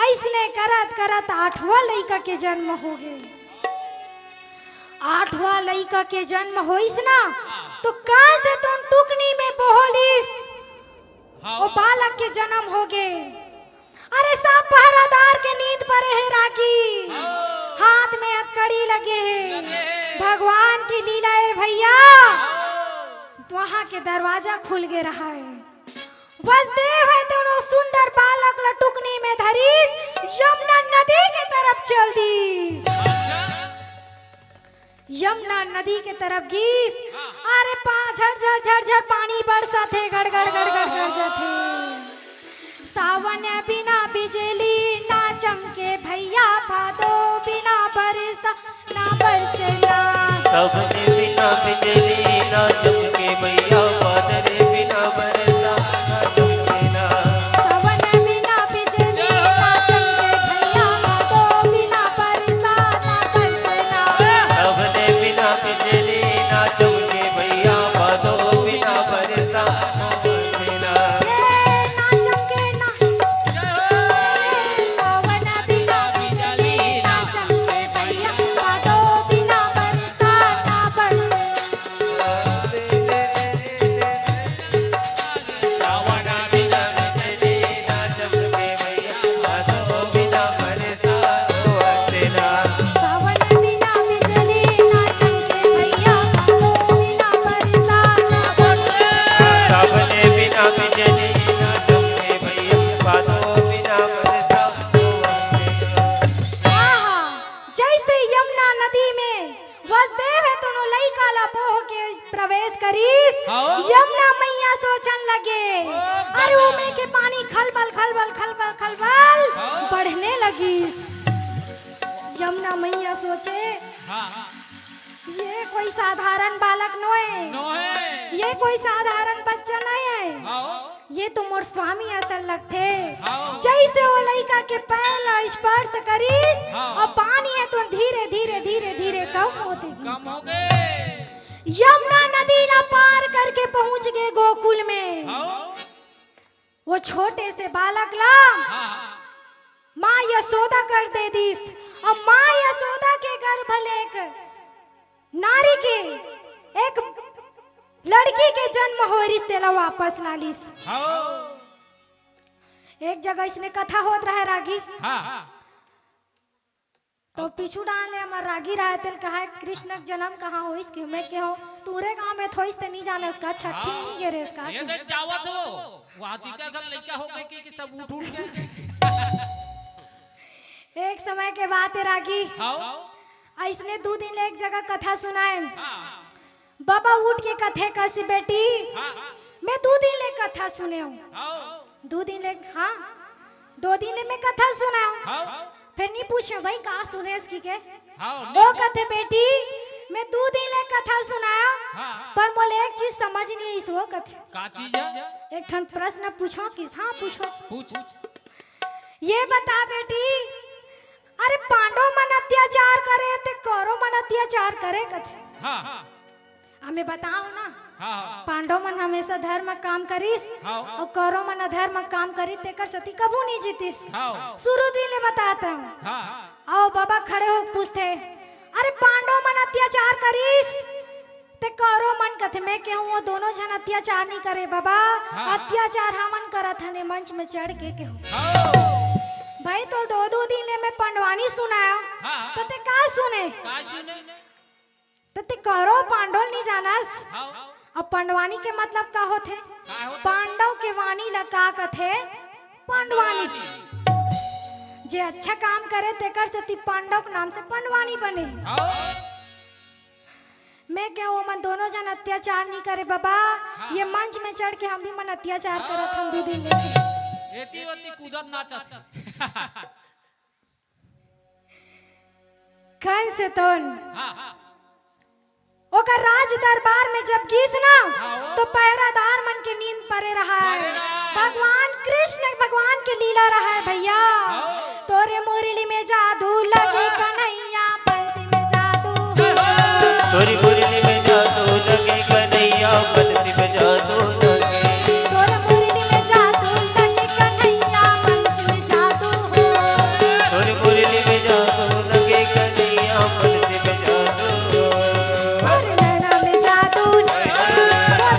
अइसने करत करत आठवां लइका के जन्म हो गे। आठवां लइका के जन्म होइस ना, तो कंस ह तो टुकनी में बोलिस, हाँ। ओ बालक के जन्म हो गे। अरे, सब पहरादार के नींद परे हे रागी। हाँ। हाथ में हथकड़ी लगे हे। लगे हे। भगवान के लीला हे भइया। हाँ। वहां के दरवाजा खुल गे रहा हे। वसुदेव ह तो ओ सुंदर बालक ला टुकनी में धरिस, यमुना नदी के तरफ चल दिस। अच्छा। यमुना नदी के तरफ गिस। हाँ। अरे पा-, झरझर, झरझर पानी बरसत हे, गड़गड़, गड़गड़ गरजत हे। सावन बिना बिजली ना चमके भइया, भादो बिना बरसा ना बरसे ना। सावन बिना बिजली ना चमके भइया, बादल बिना बरसा ना चमके ना। सावन बिना बिजली ना चमके भइया, भादो बिना बरसा ना बरसे ना। सावन बिना बिजली ना चमके भइया, भादो बिना बरसा ना बरसे ना। ए, ना चमके ना। सावन बिना बिजली ना चमके भइया, भादो बिना बरसा ना बरसे। हव। यमुना मैया सोचन लगे, ओ अरे दादा। ओमे के पानी खलबल खलबल खलबल खलबल हव। बढ़ने लगिस। यमुना मैया सोचे, हाँ, हाँ। ये कोई साधारण बालक नोहे, नोहे। ये कोई साधारण बच्चा नहीं है। हव। ये तो मोर स्वामी असन लगथे। हव। जइसे वो लइका के पैर ला स्पर्श करिस, हव। अउ पानी हे तो धीरे धीरे धीरे धीरे कम होत गिस। कम हो गए। यमुना नदी ला पार करके पहुंच गए गोकुल में। हव। वो छोटे से बालक ला हाँ, हाँ। माँ यशोदा कर दे दिस, अउ माँ यशोदा के गर्भ ले एक नारी के, एक लड़की के जन्म होय रिस, तेला वापस ला लिस। हव। एक जगह इसने कथा होत रहे रागी। हाँ, हाँ। तो पीछू डाहन ले हमर रागी रहे, तेल कहा कृष्ण के जन्म कहाँ होइस कि मैं केहों, टूरे गांव में थोइस ते नहीं जाने उसका, छठी हाँ। नहीं गे रे उसका। ये देख जावत हो, वहाँ दिक्कत कर लइका हो गए कि, कि सब उठ उठ के। एक समय के बात है रागी, हव। अइसने दू दिन ले एक जगह कथा सुनाए। हाँ। बाबा उठ के कथे कसी, "बेटी, हाँ। मैं दू दिन ले कथा सुने हूँ।" हव। दू दिन ले, हाँ, दो दिन ले मैं कथा सुने हूँ। हव। फेर नहीं पूछे, "भाई, का सुनेस?" कि के। हव, वो नहीं। कथे, "बेटी, मैं दू दिन ले कथा सुने हूँ, हाँ। पर मोला एक चीज समझ नहीं आइस।" वो कथे, का चीज है? एक ठन प्रश्न पूछों किस? हाँ, पूछों। पूछ। ये बता बेटी, अरे पांडव मन अत्याचार करे ते कौरव मन अत्याचार करे कथे। हाँ। हमें बताओ ना। हाँ, हाँ। पांडव मन हमेशा धर्म काम करिस हाँ। अउ कौरव मन अधर्म काम करिस, तेकर सेती कभू नहीं जीतिस। हाँ। शुरू दिन ले बताता हूँ। हाँ। अउ बाबा खड़े हो पूछथे, अरे पांडव मन अत्याचार करिस ते कौरव मन कथे, मैं केहूँ वो दोनों झन अत्याचार नहीं करे बाबा, हाँ। अत्याचार हमन करत हन, मंच में चढ़ के केहूँ। हाँ। भाई तो दो दो दिन ले मैं पंडवानी सुनायो, हाँ। तो ते का सुने? का सुने? तो ते कौरव पांडव नहीं जानस? हाँ। अब पंडवानी के मतलब का होथे? का होथे? पांडव के वाणी ला का कथे? पंडवानी। पंडवानी। जे अच्छा काम करे तेकर सेती पांडव के नाम से पंडवानी बने। हाँ। मैं केहूँ ओमन दोनों झन अत्याचार नहीं करे बाबा, हाँ। ये मंच में चढ़ के हम भी मन अत्याचार हाँ। करत हन दू दिन ले। एती ओती कूदत नाचत। कंस तोन हाँ, हाँ। ओकर राज दरबार में जब गिस ना, हाँ, वो तो पहरादार मन के नींद परे रहा है। परे रहा है। भगवान कृष्ण भगवान के लीला रहा है भैया। हाँ। तोरे मुरली में जादू लगे हाँ। कन्हैया, बंसी में जादू। तोरी मुरली में जादू लगे कन्हैया, बंसी में जादू लगे। तोरे मुरली में जादू लगे कन्हैया, बंसी में जादू हो। तोरी मुरली में जादू लगे कन्हैया, बंसी में जादू। तोर नैना में जादू, तोर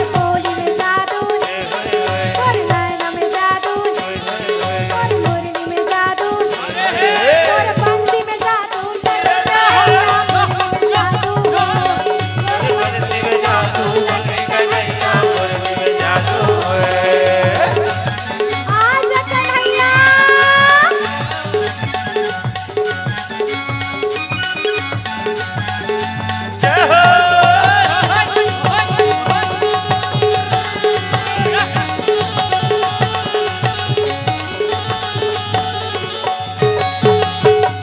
बोली में जादू, तोर नैना में जादू, तोर मुरली में जादू, तोर बंसी में जादू, तोर नैना में जादू, तोर बंसी में जादू, कन्हैया, मुरली में जादू। आजा कन्हैया।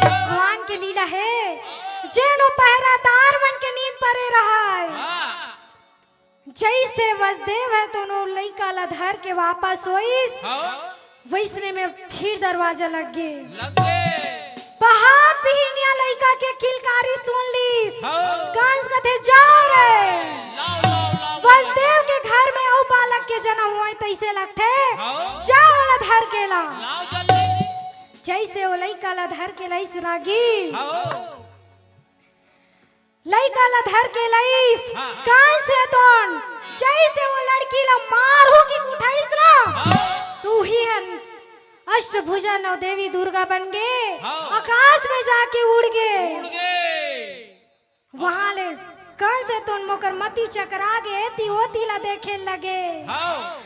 भगवान के लीला हे, जेन ओ पहरादार मन के नींद परे रहय। जइसे वसुदेव हे, तो ओ लइका ला धर के वापस होइस, हाँ। वइसने में फिर दरवाजा लग गे। लग गे। पहात बिहिनिया लइका के किलकारी सुन लिस। हाँ। कंस कथे, "जाओ रे।" लाओ, लाओ, लाओ, वसुदेव के घर में अउ बालक के जन्म होय, तइसे लगथे। हाँ। जाओ ओला धर के ला। लाओ जल्दी। जइसे ओ लइका ला धर के लइस रागी। हाँ। लइका ला धर के लइस, हाँ, हाँ। कंस हे तोन, जइसे ओ लड़की ला मारहूँ कि उठाइस ना, हाँ। तो उही हन अष्टभुजा नौ देवी दुर्गा बन गे, हाँ। आकाश में जाके उड़ गे। उड़ गे। वहाँ ले कंस हे तोन मोकर मती चकरा गे, एती ओती ला देखे लगे। हाँ।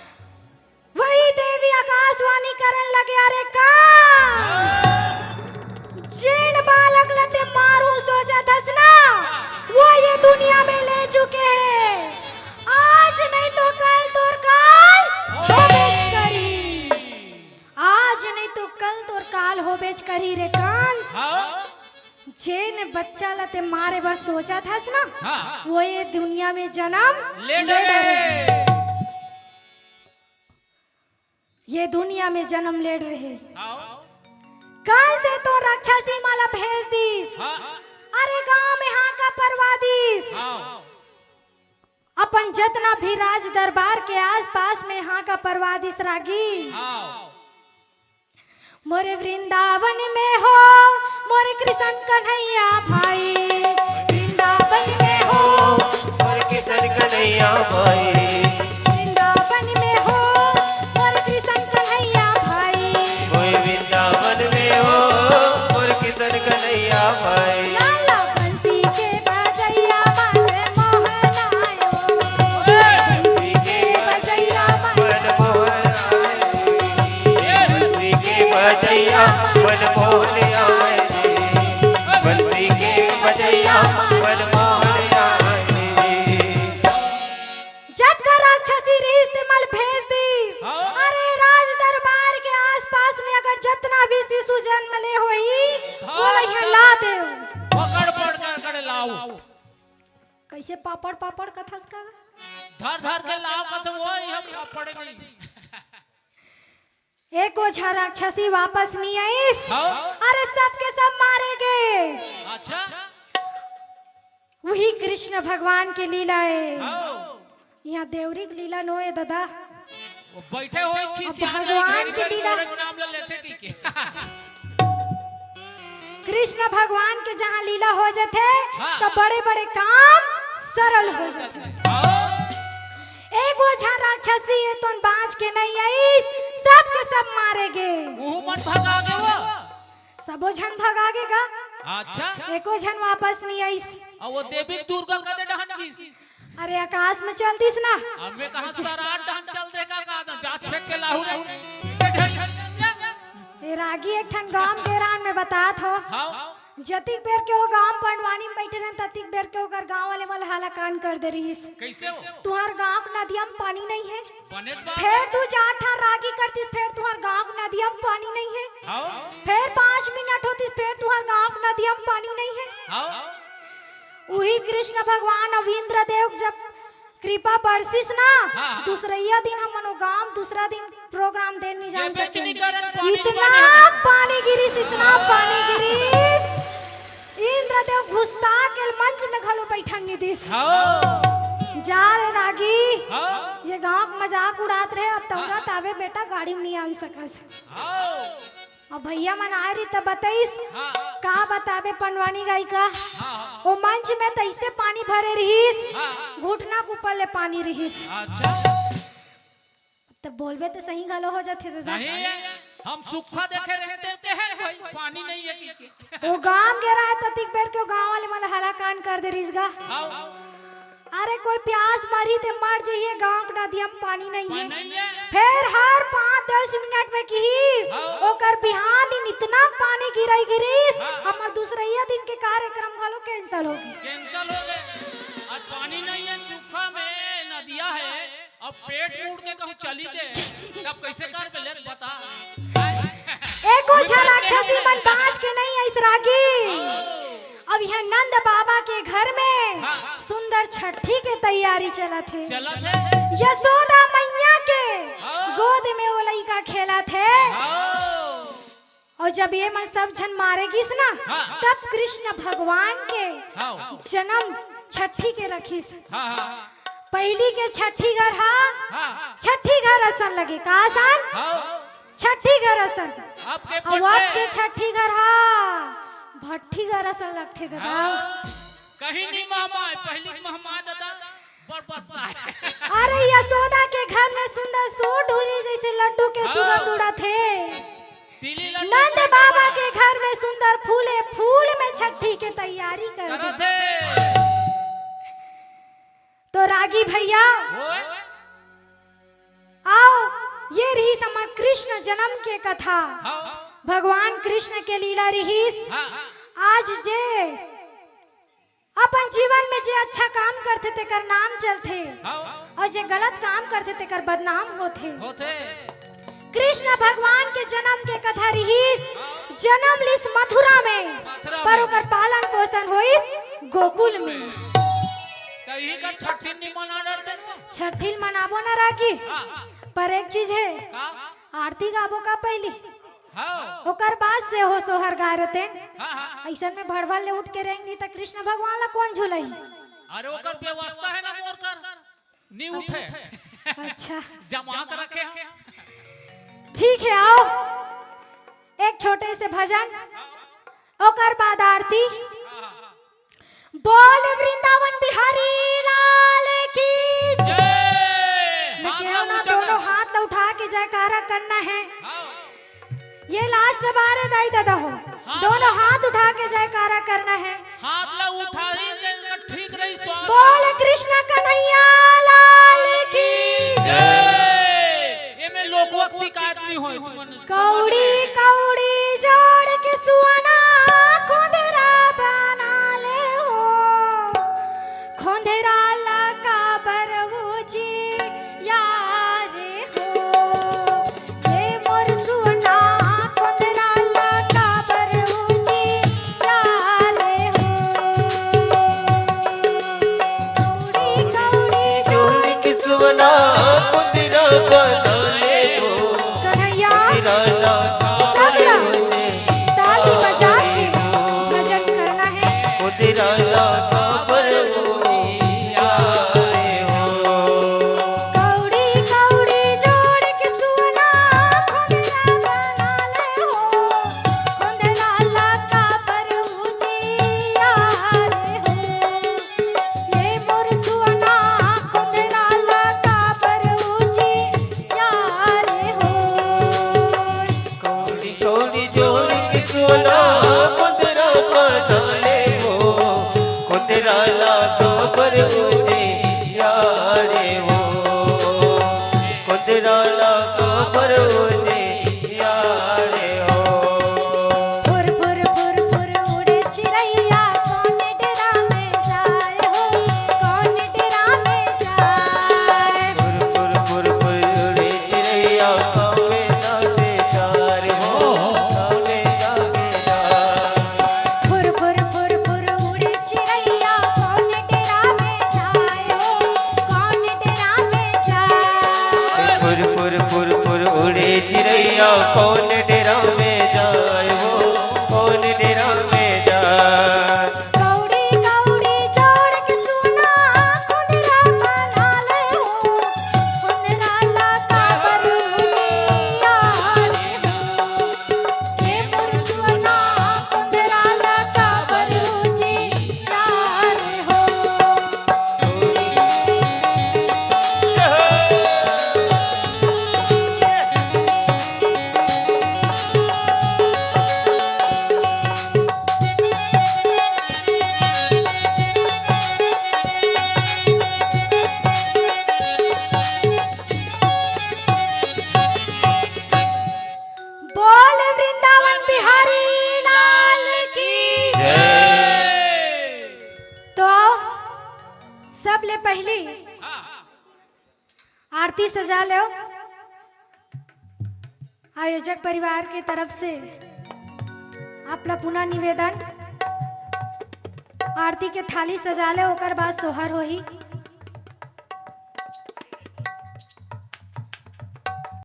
वही देवी आकाशवाणी करन लगे, "अरे का? जेन बालक ला ते मारहूँ सोचत हस ना, वो ये दुनिया में ले चुके हैं। आज जेन बच्चा ला ते मारे बर सोचत हस ना, हाँ। वो ये दुनिया में जन्म ले ले डरे। डरे। ये दुनिया में जन्म ले रहे। हाँ। कल से तो राक्षसी मन ला भेज दिस। हाँ। अरे गांव में हांका परवा दिस। हाँ। अपन जतना भी राज दरबार के आसपास में हांका परवा दिस रागी। हाँ। मोरे वृंदावन में हो, मोरे कृष्ण कन्हैया भाई। वृंदावन में हो, मोरे कृष्ण कन्हैया भाई। वृंदावन में हो, मोरे कृष्ण कन्हैया भाई। ओए वृंदावन में हो, मोरे कृष्ण कन्हैया भाई। लाला बंसी के बजैया मन मोहन आयो। बंसी के बजैया मन मोहन आयो। बंसी के बजैया मन मोहन आए रे। बंसी के बजैया मन मोहन आए रे। जतका राक्षसी रिहिस ते मन ल भेज दिस। हाँ। अरे राज दरबार के आसपास में अगर जतना भी शिशु जन्म ले होही, हाँ। ओला इहाँ ला देव। पकड़ पकड़ कर लाओ। कैसे पापड़ पापड़ कथस का? धर धर के लाओ कथस, वो इहाँ पापड़ नहीं। एको झन राक्षसी वापस नहीं आइस। हाँ। अरे सबके सब मारे गे। अच्छा। वही कृष्ण भगवान के लीला है। हाँ। इहाँ देवरी के लीला नोहे दादा। वो बैठे हो अब खिसिया भगवान के लीला। नाम ले लेथे की के। कृष्ण भगवान के जहाँ लीला हो जाथे, हाँ। तो बड़े-बड़े काम सरल हो जाथे। हाँ। एको झन राक्षसी ए तोन बाँच के नहीं आइस, सबके सब मारे गे। उहू मन भगा गे वो। सबो झन भगा गे गा। अच्छा। एको झन वापस नहीं आइस। अउ वो देवी दुर्गा कदे डहन गिस? अरे आकाश में चल दिस ना। अबे कहाँ सरार डहन चल देगा का? जा छेक के लाहू रे। ए रागी एक ठन गांव के रान में बतात हो। हाँ। जतिक बेर के वो गांव पंडवानी में बैठे रहन, ततिक बेर के ओकर गांव वाले मन हलाकान कर दे रहिस। कैसे हो? तुहर गांव के नदिया में पानी नहीं है। बने बात। फेर तू चार ठन रागी करतिस, फेर तुहर गांव के नदिया में पानी नहीं है। हाँ। फेर पाँच मिनट होतिस, फेर तुहर गांव के नदिया में पानी नहीं है। हाँ। उही कृष्ण भगवान अउ इंद्रदेव जब कृपा बरसिस ना, हाँ। दूसरइया दिन हमन वो गांव, दूसरा दिन प्रोग्राम दे नहीं जान ये बेच नहीं सकन। करन, पानी इतना पानी। पानी गिरिस, इतना पानी गिरिस। इंद्रदेव गुस्सा के मंच में घलो बैठन नहीं दिस। हाँ। जा रे रागी, हाँ। ये गांव के मजाक उड़ात रहे, अब तौरा हाँ। तावे बेटा गाड़ी में नहीं आ सकस। हाँ। अब भैया मन आए रही तब बताइस। हाँ। का बताबे पंडवानी गायिका? हाँ, हाँ। वो मंच में तैसे पानी भरे रहिस, हाँ। घुटना के ऊपर ले पानी रहिस। अच्छा। तब बोलबे तो सही घलो हो जाथे दादा। सही है। हम सूखा देखे रहे, तेल के है भाई, पानी नहीं है कि, कि। वो गांव के रहा ततिक बेर के वो गांव वाले मन हलाकान कर दे रहिस गा। हाँ। अरे कोई प्यास मरी ते मर जइए, गांव के नदिया में पानी नहीं है। पानी नहीं है। फेर हर पाँच दस मिनट में किहिस, हाँ। ओकर बिहान दिन इतना पानी गिरई गिरिस, हाँ। हमर दूसरइया दिन के कार्यक्रम घलो cancel हो गे। Cancel हो गे। अउ पानी नहीं है, सूखा में नदिया है, अब पेट मुड़ के कहूँ चली दे, तब कैसे कर के ले बता। एको झन राक्षसी मन बाँच के नहीं आइस रागी। हाँ। अब यहाँ नंद बाबा के घर में हाँ, हाँ। सुंदर छठी के तैयारी चलत हे। चलत हे। यशोदा मैया के हाँ। गोद में वो लइका खेलत हे। हाँ। अउ जब ये मन सब झन मारे गिस ना, हाँ, हाँ। तब कृष्ण भगवान के हाँ। जन्म छठी के रखिस। हाँ, हाँ। पहिली के छठी घर हा, हाँ। छठी घर असन लगे, का असन? हाँ। छठी घर असन। आपके अब पट्टे। आपके छठी घर हा, भट्ठी घर असन लगथे दादा। हाँ। कहीं नहीं महमाय, पहली महमाय दादा, बड़ बस्सा है। अरे यशोदा के घर में सुंदर सूट हुरी जैसे लड्डू के हाँ। सुगंध उड़त हे। तिली लड्डू नंद से बाबा बाबा। के घर में सुंदर फूले फूल में छठी के तैयारी कर करत दे। हे। तो रागी भैया, ओए। आओ, ये रहिस हमर कृष्ण जन्म के कथा। हाँ। भगवान कृष्ण के लीला रहिस। हाँ। आज जे अपन जीवन में जे अच्छा काम करथे, तेकर नाम चलथे, हाँ। अउ जे गलत काम करथे, तेकर बदनाम होथे। होथे। कृष्ण भगवान के जन्म के कथा रहिस, हाँ। जन्म लिस मथुरा में। पर ओकर पालन पोषण होइस गोकुल में। त इही कर छट्ठी ल नी मना डरते न वो। छट्ठी ल मनाबो न राखी, हाँ, हाँ। पर एक चीज हे, का? आरती गाबो का पहिली? हाँ। ओकर बाद से हो सोहर गाय रतेन। हाँ, हाँ। अइसन में भड़भड़ ले उठ के रेंग दी त कृष्ण भगवान ला कोन झुलही? अरे ओकर व्यवस्था हे ना मोर कर, नी उठे। अच्छा। जमा के रखे हैं। ठीक है, आओ एक छोटे से भजन, ओकर बाद आरती। हाँ, हाँ। बोल वृंदावन बिहारी लाल की जय। जय। मैं हाथ कहूँ ला ना, ऊंचा दोनों कर। हाथ ला उठा के जयकारा करना है। हाँ। ये लास्ट बार है दाई दादा हो, हाथ दोनों ला हाथ उठा के जयकारा करना है। हाथ ला उठाई के इनका ठीक रही स्वाद। बोल कृष्ण कन्हैया लाल की जय। एमे लोकवक शिकायत नहीं होय तुमन। कौड़ी कौड़ी जोड़ के सुअना खोंधरा बना ले हो, खोंधरा ला काबर उजियारे हो। ये मोर सुअना खोंधरा ला काबर उजियारे हो। कौड़ी कौड़ी जोड़ के सुअना खोंधरा बना ले हो। कन्हैया, सब लोग ताली बजा के भजन करना है। कौड़ी कौड़ी जोड़ के सुअना खोंधरा बना ले हो। खोंधरा ला काबर उजियारे हो। ये मोर सुअना खोंधरा ला काबर उजियारे हो। कौड़ी कौड़ी जोड़ के सुअना खोंधरा बना ले हो, खोंधरा ला काबर उजियारे हो, खोंधरा ला काबर उजियारे हो। फुर फुर फुर फुर उड़े चिरैया, कौन डेरा में जाए हो, कौन डेरा में जाए। फुर फुर फुर फुर उड़े चिरैया, पावे ना बेकार हो, पावे ना बेकार। फुर फुर फुर फुर उड़े चिरैया, कौन डेरा में जाए हो, कौन डेरा में जाए। फुर फुर फुर फुर उड़े चिरैया, कौन डेरा में जाए हो, कौन डेरा में जाए। कौड़ी कौड़ी जोड़ के सुअना खोंधरा बना ले हो, खोंधरा ला काबर उजियारे हो। ये मोर सुअना खोंधरा ला काबर उजियारे हो। बोल वृंदावन बिहारी लाल की जय। तो आओ, सबले पहिली आरती सजा लेव। आयोजक परिवार के तरफ से आप ला पुनः निवेदन, आरती के थाली सजा लेव, ओकर बाद सोहर होही।